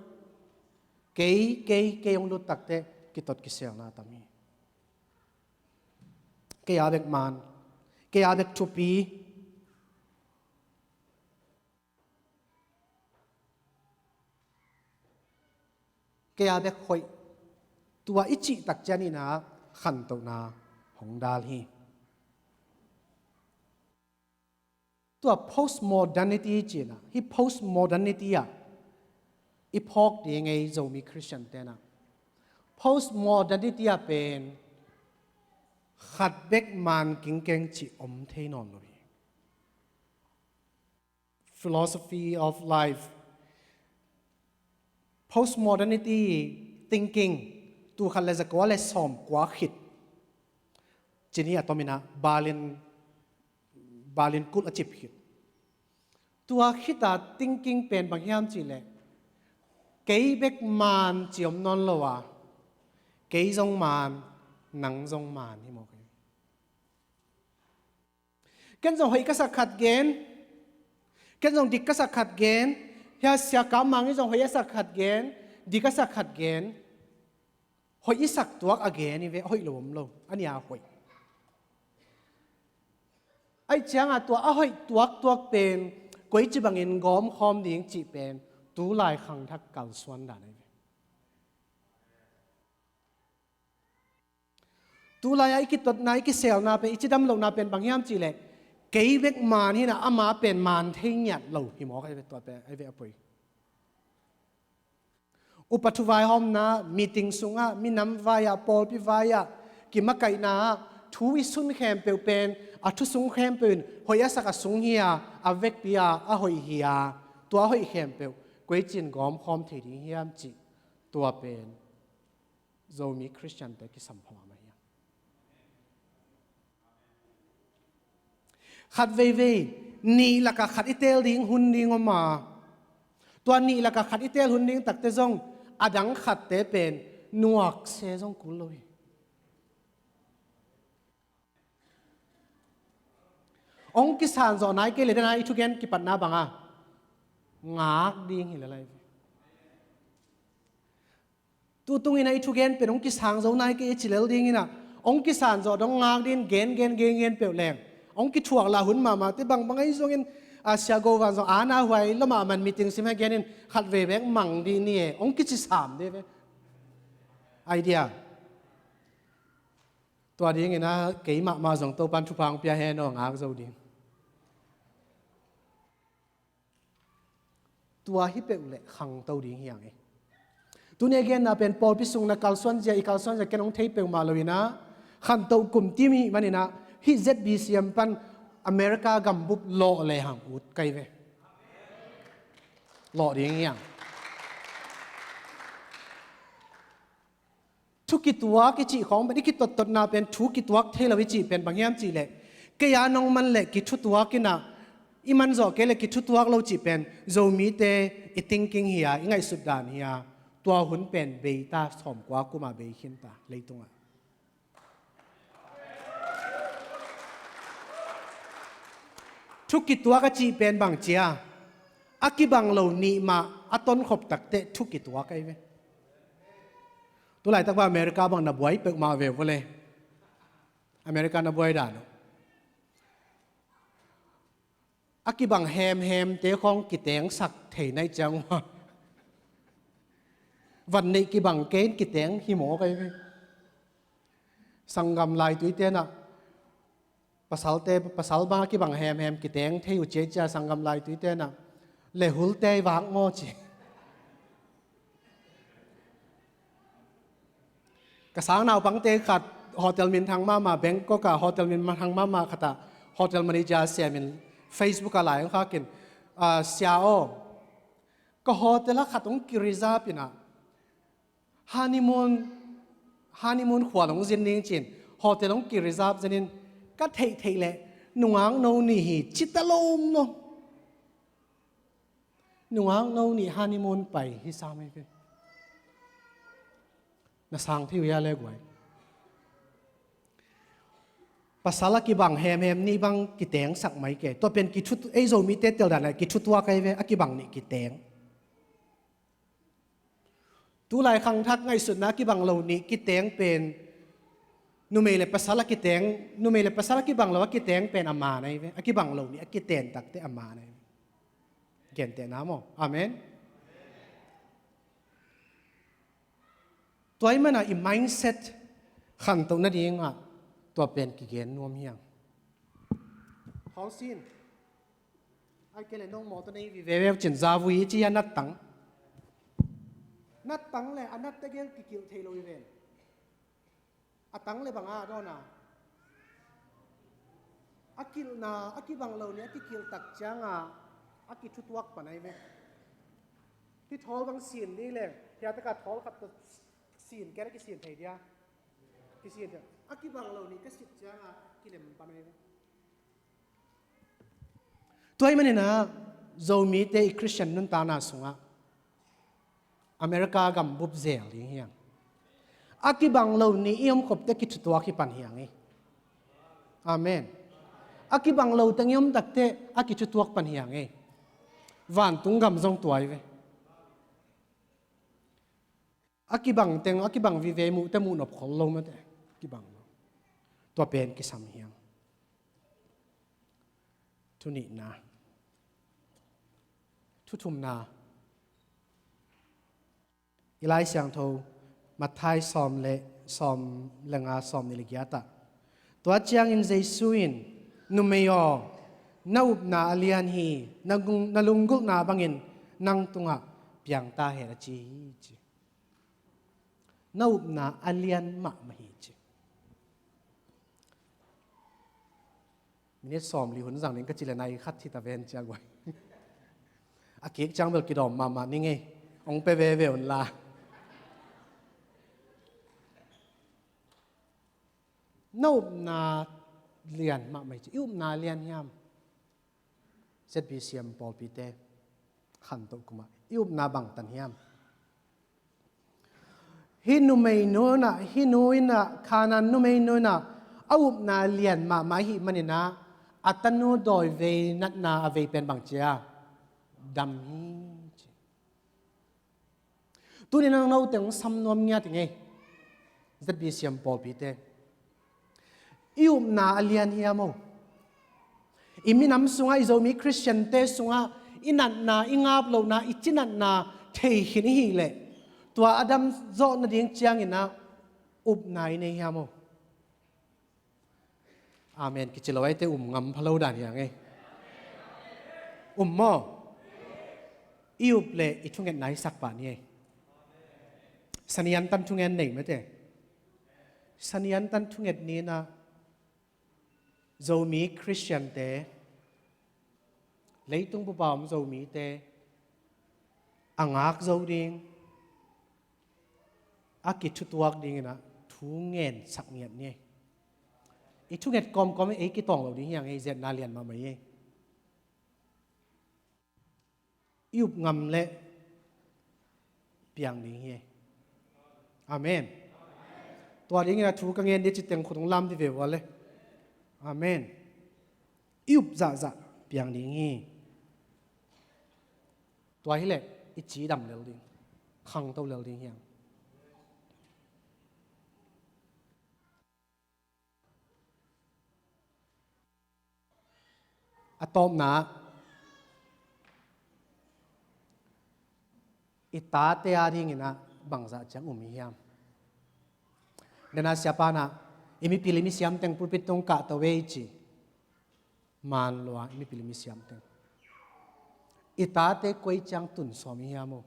Kei, kei, kei hong lut tak teh kitot kiselna tam hi. Kei a bek man, kei a bek thupi. Kei a bek hoih, tua i cih tak ciangin ah khantohna hong dal hi. Tua postmodernity cih in ah, hih postmodernity ah i phawk ding ei Zomi Khristiante in ah. Postmodernity ah pen khat bek man kingkeng cih om thei nawn lo hi. Philosophy of life. Postmodernity thinking, Tul khat le zakua le sawmkua khit ci ni a tomin ah Berlin, Berlin kulh a cip khit. Tua khita thinking pen bang hiam cih leh, kei bek maan ci om nawn lo a, kei zong maan, nang zong maan hi mawk hi. Ken zong hoih ka sak khat gen, ken zong dik ka sak khat gen, hia Sia Kam Mang in zong hoih a sak khat gen, dik a sak khat gen. Hoih i sak tuak a gen hi ve, a hoih lo om lo, a nia hoih. Aih cianga tua a hoih tuaktuak pen koici bangin gawmkhawm ding cih pen tulai khangthak kalsuan dan ahi ve. Tulai-a i kitotna, i kiselna pen, i cidam lohna pen bang hiam cih leh, kei bek maan hi-in ah ama pen maan thei ngiat lo hi mawk ahi ve, tua pen ahi ve a poi. Upa thu vaihawmna, meeting sungah, minam vai-ah, pawlpi vai-ah, kimakaihna ah thu i sun khempeuh pen a thu sung khempeuh in hoih a sak a sung hi-a, a vekpi-a a hoih hi-a, tua hoih khempeuh koici in gawmkhawm thei ding hiam cih, tua pen Zomi Khristiante kisam phamah mah hiam? Khat veivei nih lakah khat i teel ding hun ding om a, tua nih lakah khat i teel hun ding takte zong a dang khatte pen nuakse zong kul lo hi. Hong kisan zawh nai kei le dena i thugen kipatna banga ngak ding hi le lai ve. Tutung in a i thugen pen hong kisang zo nai kei i ci lel ding in a, hong kisan zawh dong ngak ding, gen gen gen gen peuh leng hong kithuak la hun mahmah te bangbang ahi zongin, a, Sia Go Van zong ana huai lo mahmah, meeting sim a gen in khat vei bek mang ding ni e, hong kici sam ding ve. Idea. Tua ding in a kei mahmah zong Topan thupha hong pia hen aw, ngak zo ding. Tua hi peuh leh khangto ding hi hang e. Tuni a genna pen pawlpi sung na kalsuan zia, i kalsuan zia ken hong thei peuhmah lo in a, khantoh kum tim i hih manin a, hih Z B C M pan America gambup lawh le hang ut kai ve. Lawh ding hi hang. Thu kituak i cih khawng pen, i kitottotna pen thu kituak thei lo i cih pen bang hiam cih leh, kei a nong man leh kithutuak in a, i man zawh kei leh kithutuak lo cih pen Zomite i thinking hi a, i ngaihsut dan hi a, tua hun pen bei ta, sawmkua kum a bei khin ta leitungah. Thu kituak a cih pen bang ci a, a kibang lo nih mah a tonkhop takteh thu kituak ahi ve. Tulaitak bang America bang na buai peuhmah ve vua le. America na buai dan uh. A kibang hemhemte khawng kitengsak thei nai ciang uh a, van neih kibang kei in kiteng hi mawk ahi ve. Sanggam laituite in a, pasalte, pasal bang a kibang hemhem kiteng thei uh ciacia, sanggam laituite in a, le hulte i vak maw ci. Ka sang naupangte khat hotel minthang mahmah, Bangkok ah hotel minthang mahmah khat ah hotel manager siamin Facebook ah lai hong khakin, "Ah, sia aw, ka hotel ah khat hong ki-reserve in a, honeymoon, honeymoon khual hong zin ding ci-in hotel hong ki-reserve zenin, ka theih theih leh nungak no nih hi, ci ta lo om lo. Nungak no nih honeymoon pai hi sam hi ve." Na sang thei uh hia le guai? Pasal a kibang hemhem nih bang kitengsak mai kei. Tua pen kithu, ei Zomite tel dan a kithutuak ahi ve, a kibang nih kiteng. Tulai khangthak ngaihsutna a kibang lo nih kiteng pen numei le pasal a kiteng, numei le pasal a kibang lo a kiteng pen a man ahi ve, a kibang lo nih a kiten takteh a man ahi ve. Gentehna maw? Amen. Tua ahih manin i mindset khantoh nadingah tua pen kigen nuam hi hang. Thawng sin. Ai kei le nong mawtaw nei vive veu cin, zavui i ci a, nattang. Nattang le a natte gel kikilh thei lo hi ven. A tang le bang a dawn a, a kilhna a kibang lo nih a kikilh tak ciangin a kithutuak pan ahi ve. Hih thawl bang sin ni leng, hih a takah thawl khat tawh Kisin, kei a kisin thei dia. Kisin thei. A kibang lo nih ka sit ciangah kilem pan ahi ve. Tua ahih maninah Zomite i Khristian nuntakna sungah America gam bup zel ding hi hang. A kibang lo nih i omkhopte kithutuak hi pan hi hang ei. Amen. A kibang lo teng i om takteh a kithutuak pan hi hang ei. Vantung gam zong tua hi ve. A kibang teng, a kibang vive muhte muh nop khol lo mate. Kibang lo. Tua pen kisam hi hang. Thu nihna. Thu thumna. I Lai Siangtho Matthai sawm le, sawm le nga, sawm nih le giat ah. Tua ciangin Jesu in, "Numei aw, na upna a lian hi, na gung-, na lunggulhna bangin nang tungah piang ta hen," a ci hi, ci. Na upna a lian mahmah hi, ci. Minit sawmli hun zang ding ka ci le nai khat hi ta ven cia guai. A kik ciang bel kidawm mahmah ni ngei. Hong pe veve un la. Na upna lian mahmah hi, ci. I upna lian hiam? Z B C M pawlpite khantoh kumah i upna bangtan hiam? Hih numeinu inah, hih nu inah, Khanaan numeinu inah a upna lian mahmah ahih maninah a tanu dawi vei natna a vei pen bang cia? Dam hi, ci. Tuni nang note hong sam nuam ngiat i ngei. Z B C M pawlpite, i upna a lian hiam aw? I minam sungah, i Zomi Khristiante sungah i natna, i ngap lohna, i cinatna thei khin i hih leh tua a dam zawh nading cianginah upna i nei hiam aw? Amen kici lo aite um ngam pha lo dan hi hang ei. Um maw? I up leh i thungetna i sak pah ni ei. Saniantan thungen nei mate. Saniantan thunget ni inah Zomi Khristiante, leitung bup a om Zomite a ngak zo ding, a kithutuak dinginah thu ngen sak ngiat ni ei. I thunget kawmkawm ei kitawng lo ding hi hang ei, zetna lian mahmah ei. I up ngam leh piang ding hi ei. Amen. Tua dinginah thu ka ngen dih ci teng khut hong lam dih ve ua le. Amen. I up zahzah piang ding hi. Tua hileh i cidam lel ding, khangto lel ding hi hang. A tawpna, i tate a dinginah bangzah ciang um i hiam? Dena siapa inah i mipil i misiam teng pulpit tawh hong kahto ei ci. Maan lua i mipil i misiam teng. I tate koi ciang tun sawm i hiam aw?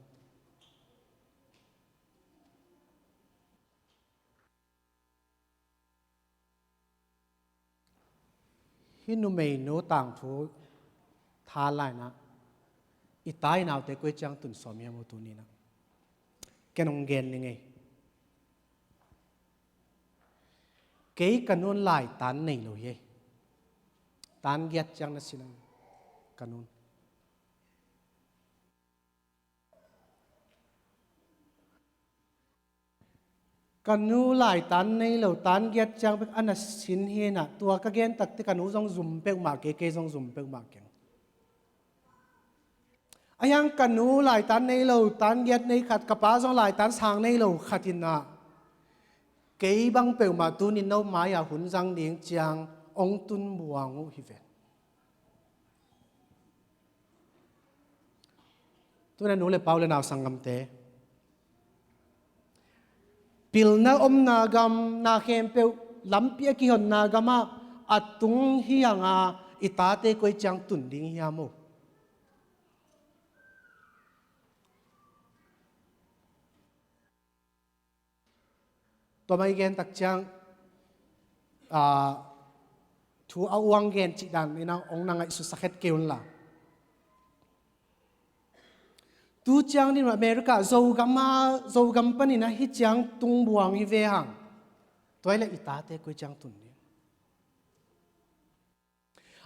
Hih numeinu tangthu tha lainah i ta i naute koi ciang tun sawm i hiam aw tuni inah? Ken hong gen ni ngei. Kei ka nun laitan nei lo hi ei. Tan giat ciang na sin ka nun. Ka nu laitan nei lo, tan giat ciang bek a na sin hi inah, tua ka gen takte ka nu zong zum peuhmah kei, kei zong zum peuhmah keng. A hiang ka nu laitan nei lo, tan giat nei khat, ka pa zong laitan sang nei lo khat inah, kei bang peuhmah tunin no mai-ah hun zang ding ciang hong tun buang uh hi ve. Tuna nu le pa u le nau sanggamte, pilna omna gam, na khempeuh lampi a kihonna gamah a tung hi hanga i tate koi ciang tun ding hiam aw? Tua mah i gen tak ciang, aa, thu a uang gen cih dan inah hong na ngaihsutsak het kei unla. Tu ciang ding America, Zogam a, Zogam panin a hih ciang tung buang hi ve hang. Tua hi leh i tate koi ciang tun ding?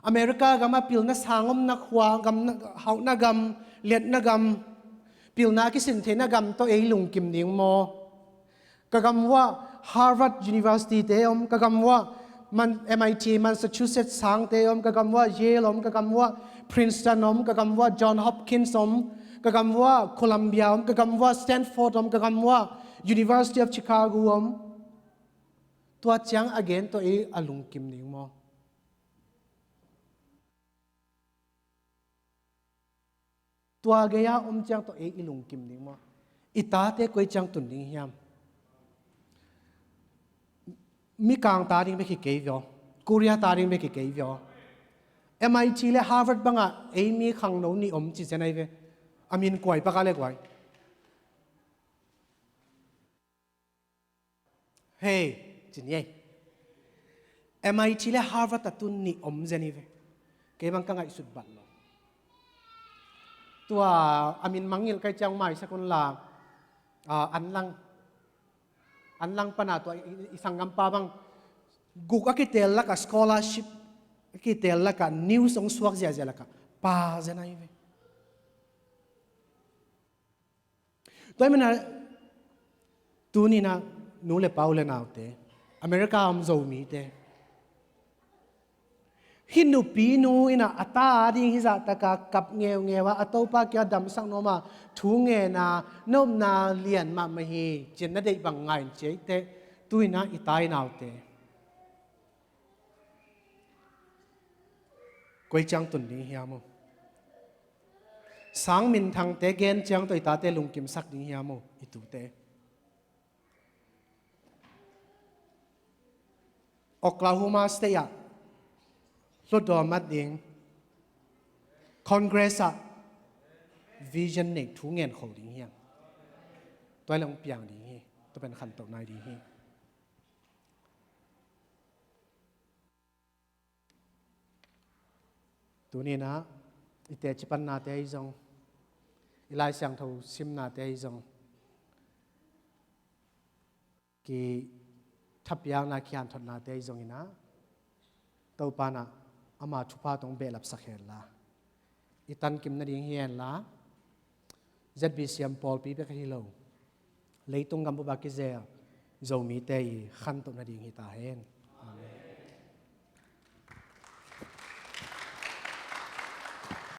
America gam a pilna sang omna khua, gam na, hauhna gam, liatna gam, pilna kisin theihna gam tawh ei lungkim ding maw? Ka gam uah Harvard University te om, ka gam uah Man-, M I T, Massachusetts sangte om, ka gam uah Yale om, ka gam uah Princeton om, ka gam uah John Hopkins om, ka gam uah Columbia om, ka gam uah Stanford om, ka gam uah University of Chicago om. Tua ciang a gen tawh ei a lungkim ding maw? Tua gei-a om ciang tawh ei i lungkim ding maw? I tate koi ciang tun ding hiam? Mikang ta ding bek hi kei vio. Korea ta ding bek hi kei vio. M I T le Harvard bangah ei mi khangno nih om ci zen ahi ve. A min kuai pakah le kuai. Hei, ci ni ei. M I T le Harvard a tun nih om zen hi ve. Kei bang ka ngaihsut bat lo. Tua a min mangngilh kai ciang maisak un la, ah, an lang, an lang pana tua i, i sanggampa bang guk a kitel lakah scholarship, a kitel lakah news hong suak ziahziah lakah pa zen ahi ve. Tua hi mana tuninah nu le pa u le naute, America om Zomite, hih nupinu inah a ta ading hih zahtaka kap ngeungeu a, a topa kia damsak nuama thu ngena, na upna lian mahmah hi, ci-in na deih bang ngai in ci ei teh, tuinah i ta i naute koi ciang tun ding hiam uh? Sang minthangte gen ciang tawh i tate lungkimsak ding hiam uh, i tute? Oklahoma State ah hlutdaw mat ding, Congress ah vision nei thu ngen kho ding hiam? Tua hi leh hong piang ding hi. Tua pen khantoh nai ding hi. Tuninah i teci pannate ahi zong, i Lai Siangtho simnate ahi zong, kithapiakna, kihanthawnate ahi zonginah Topa inah ama thupha tawh hong behlapsak henla, i tankim nading hi henla, Z B C M pawlpi bek ahi lo, leitung gambup a kizel Zomite i khantoh nading hi ta hen.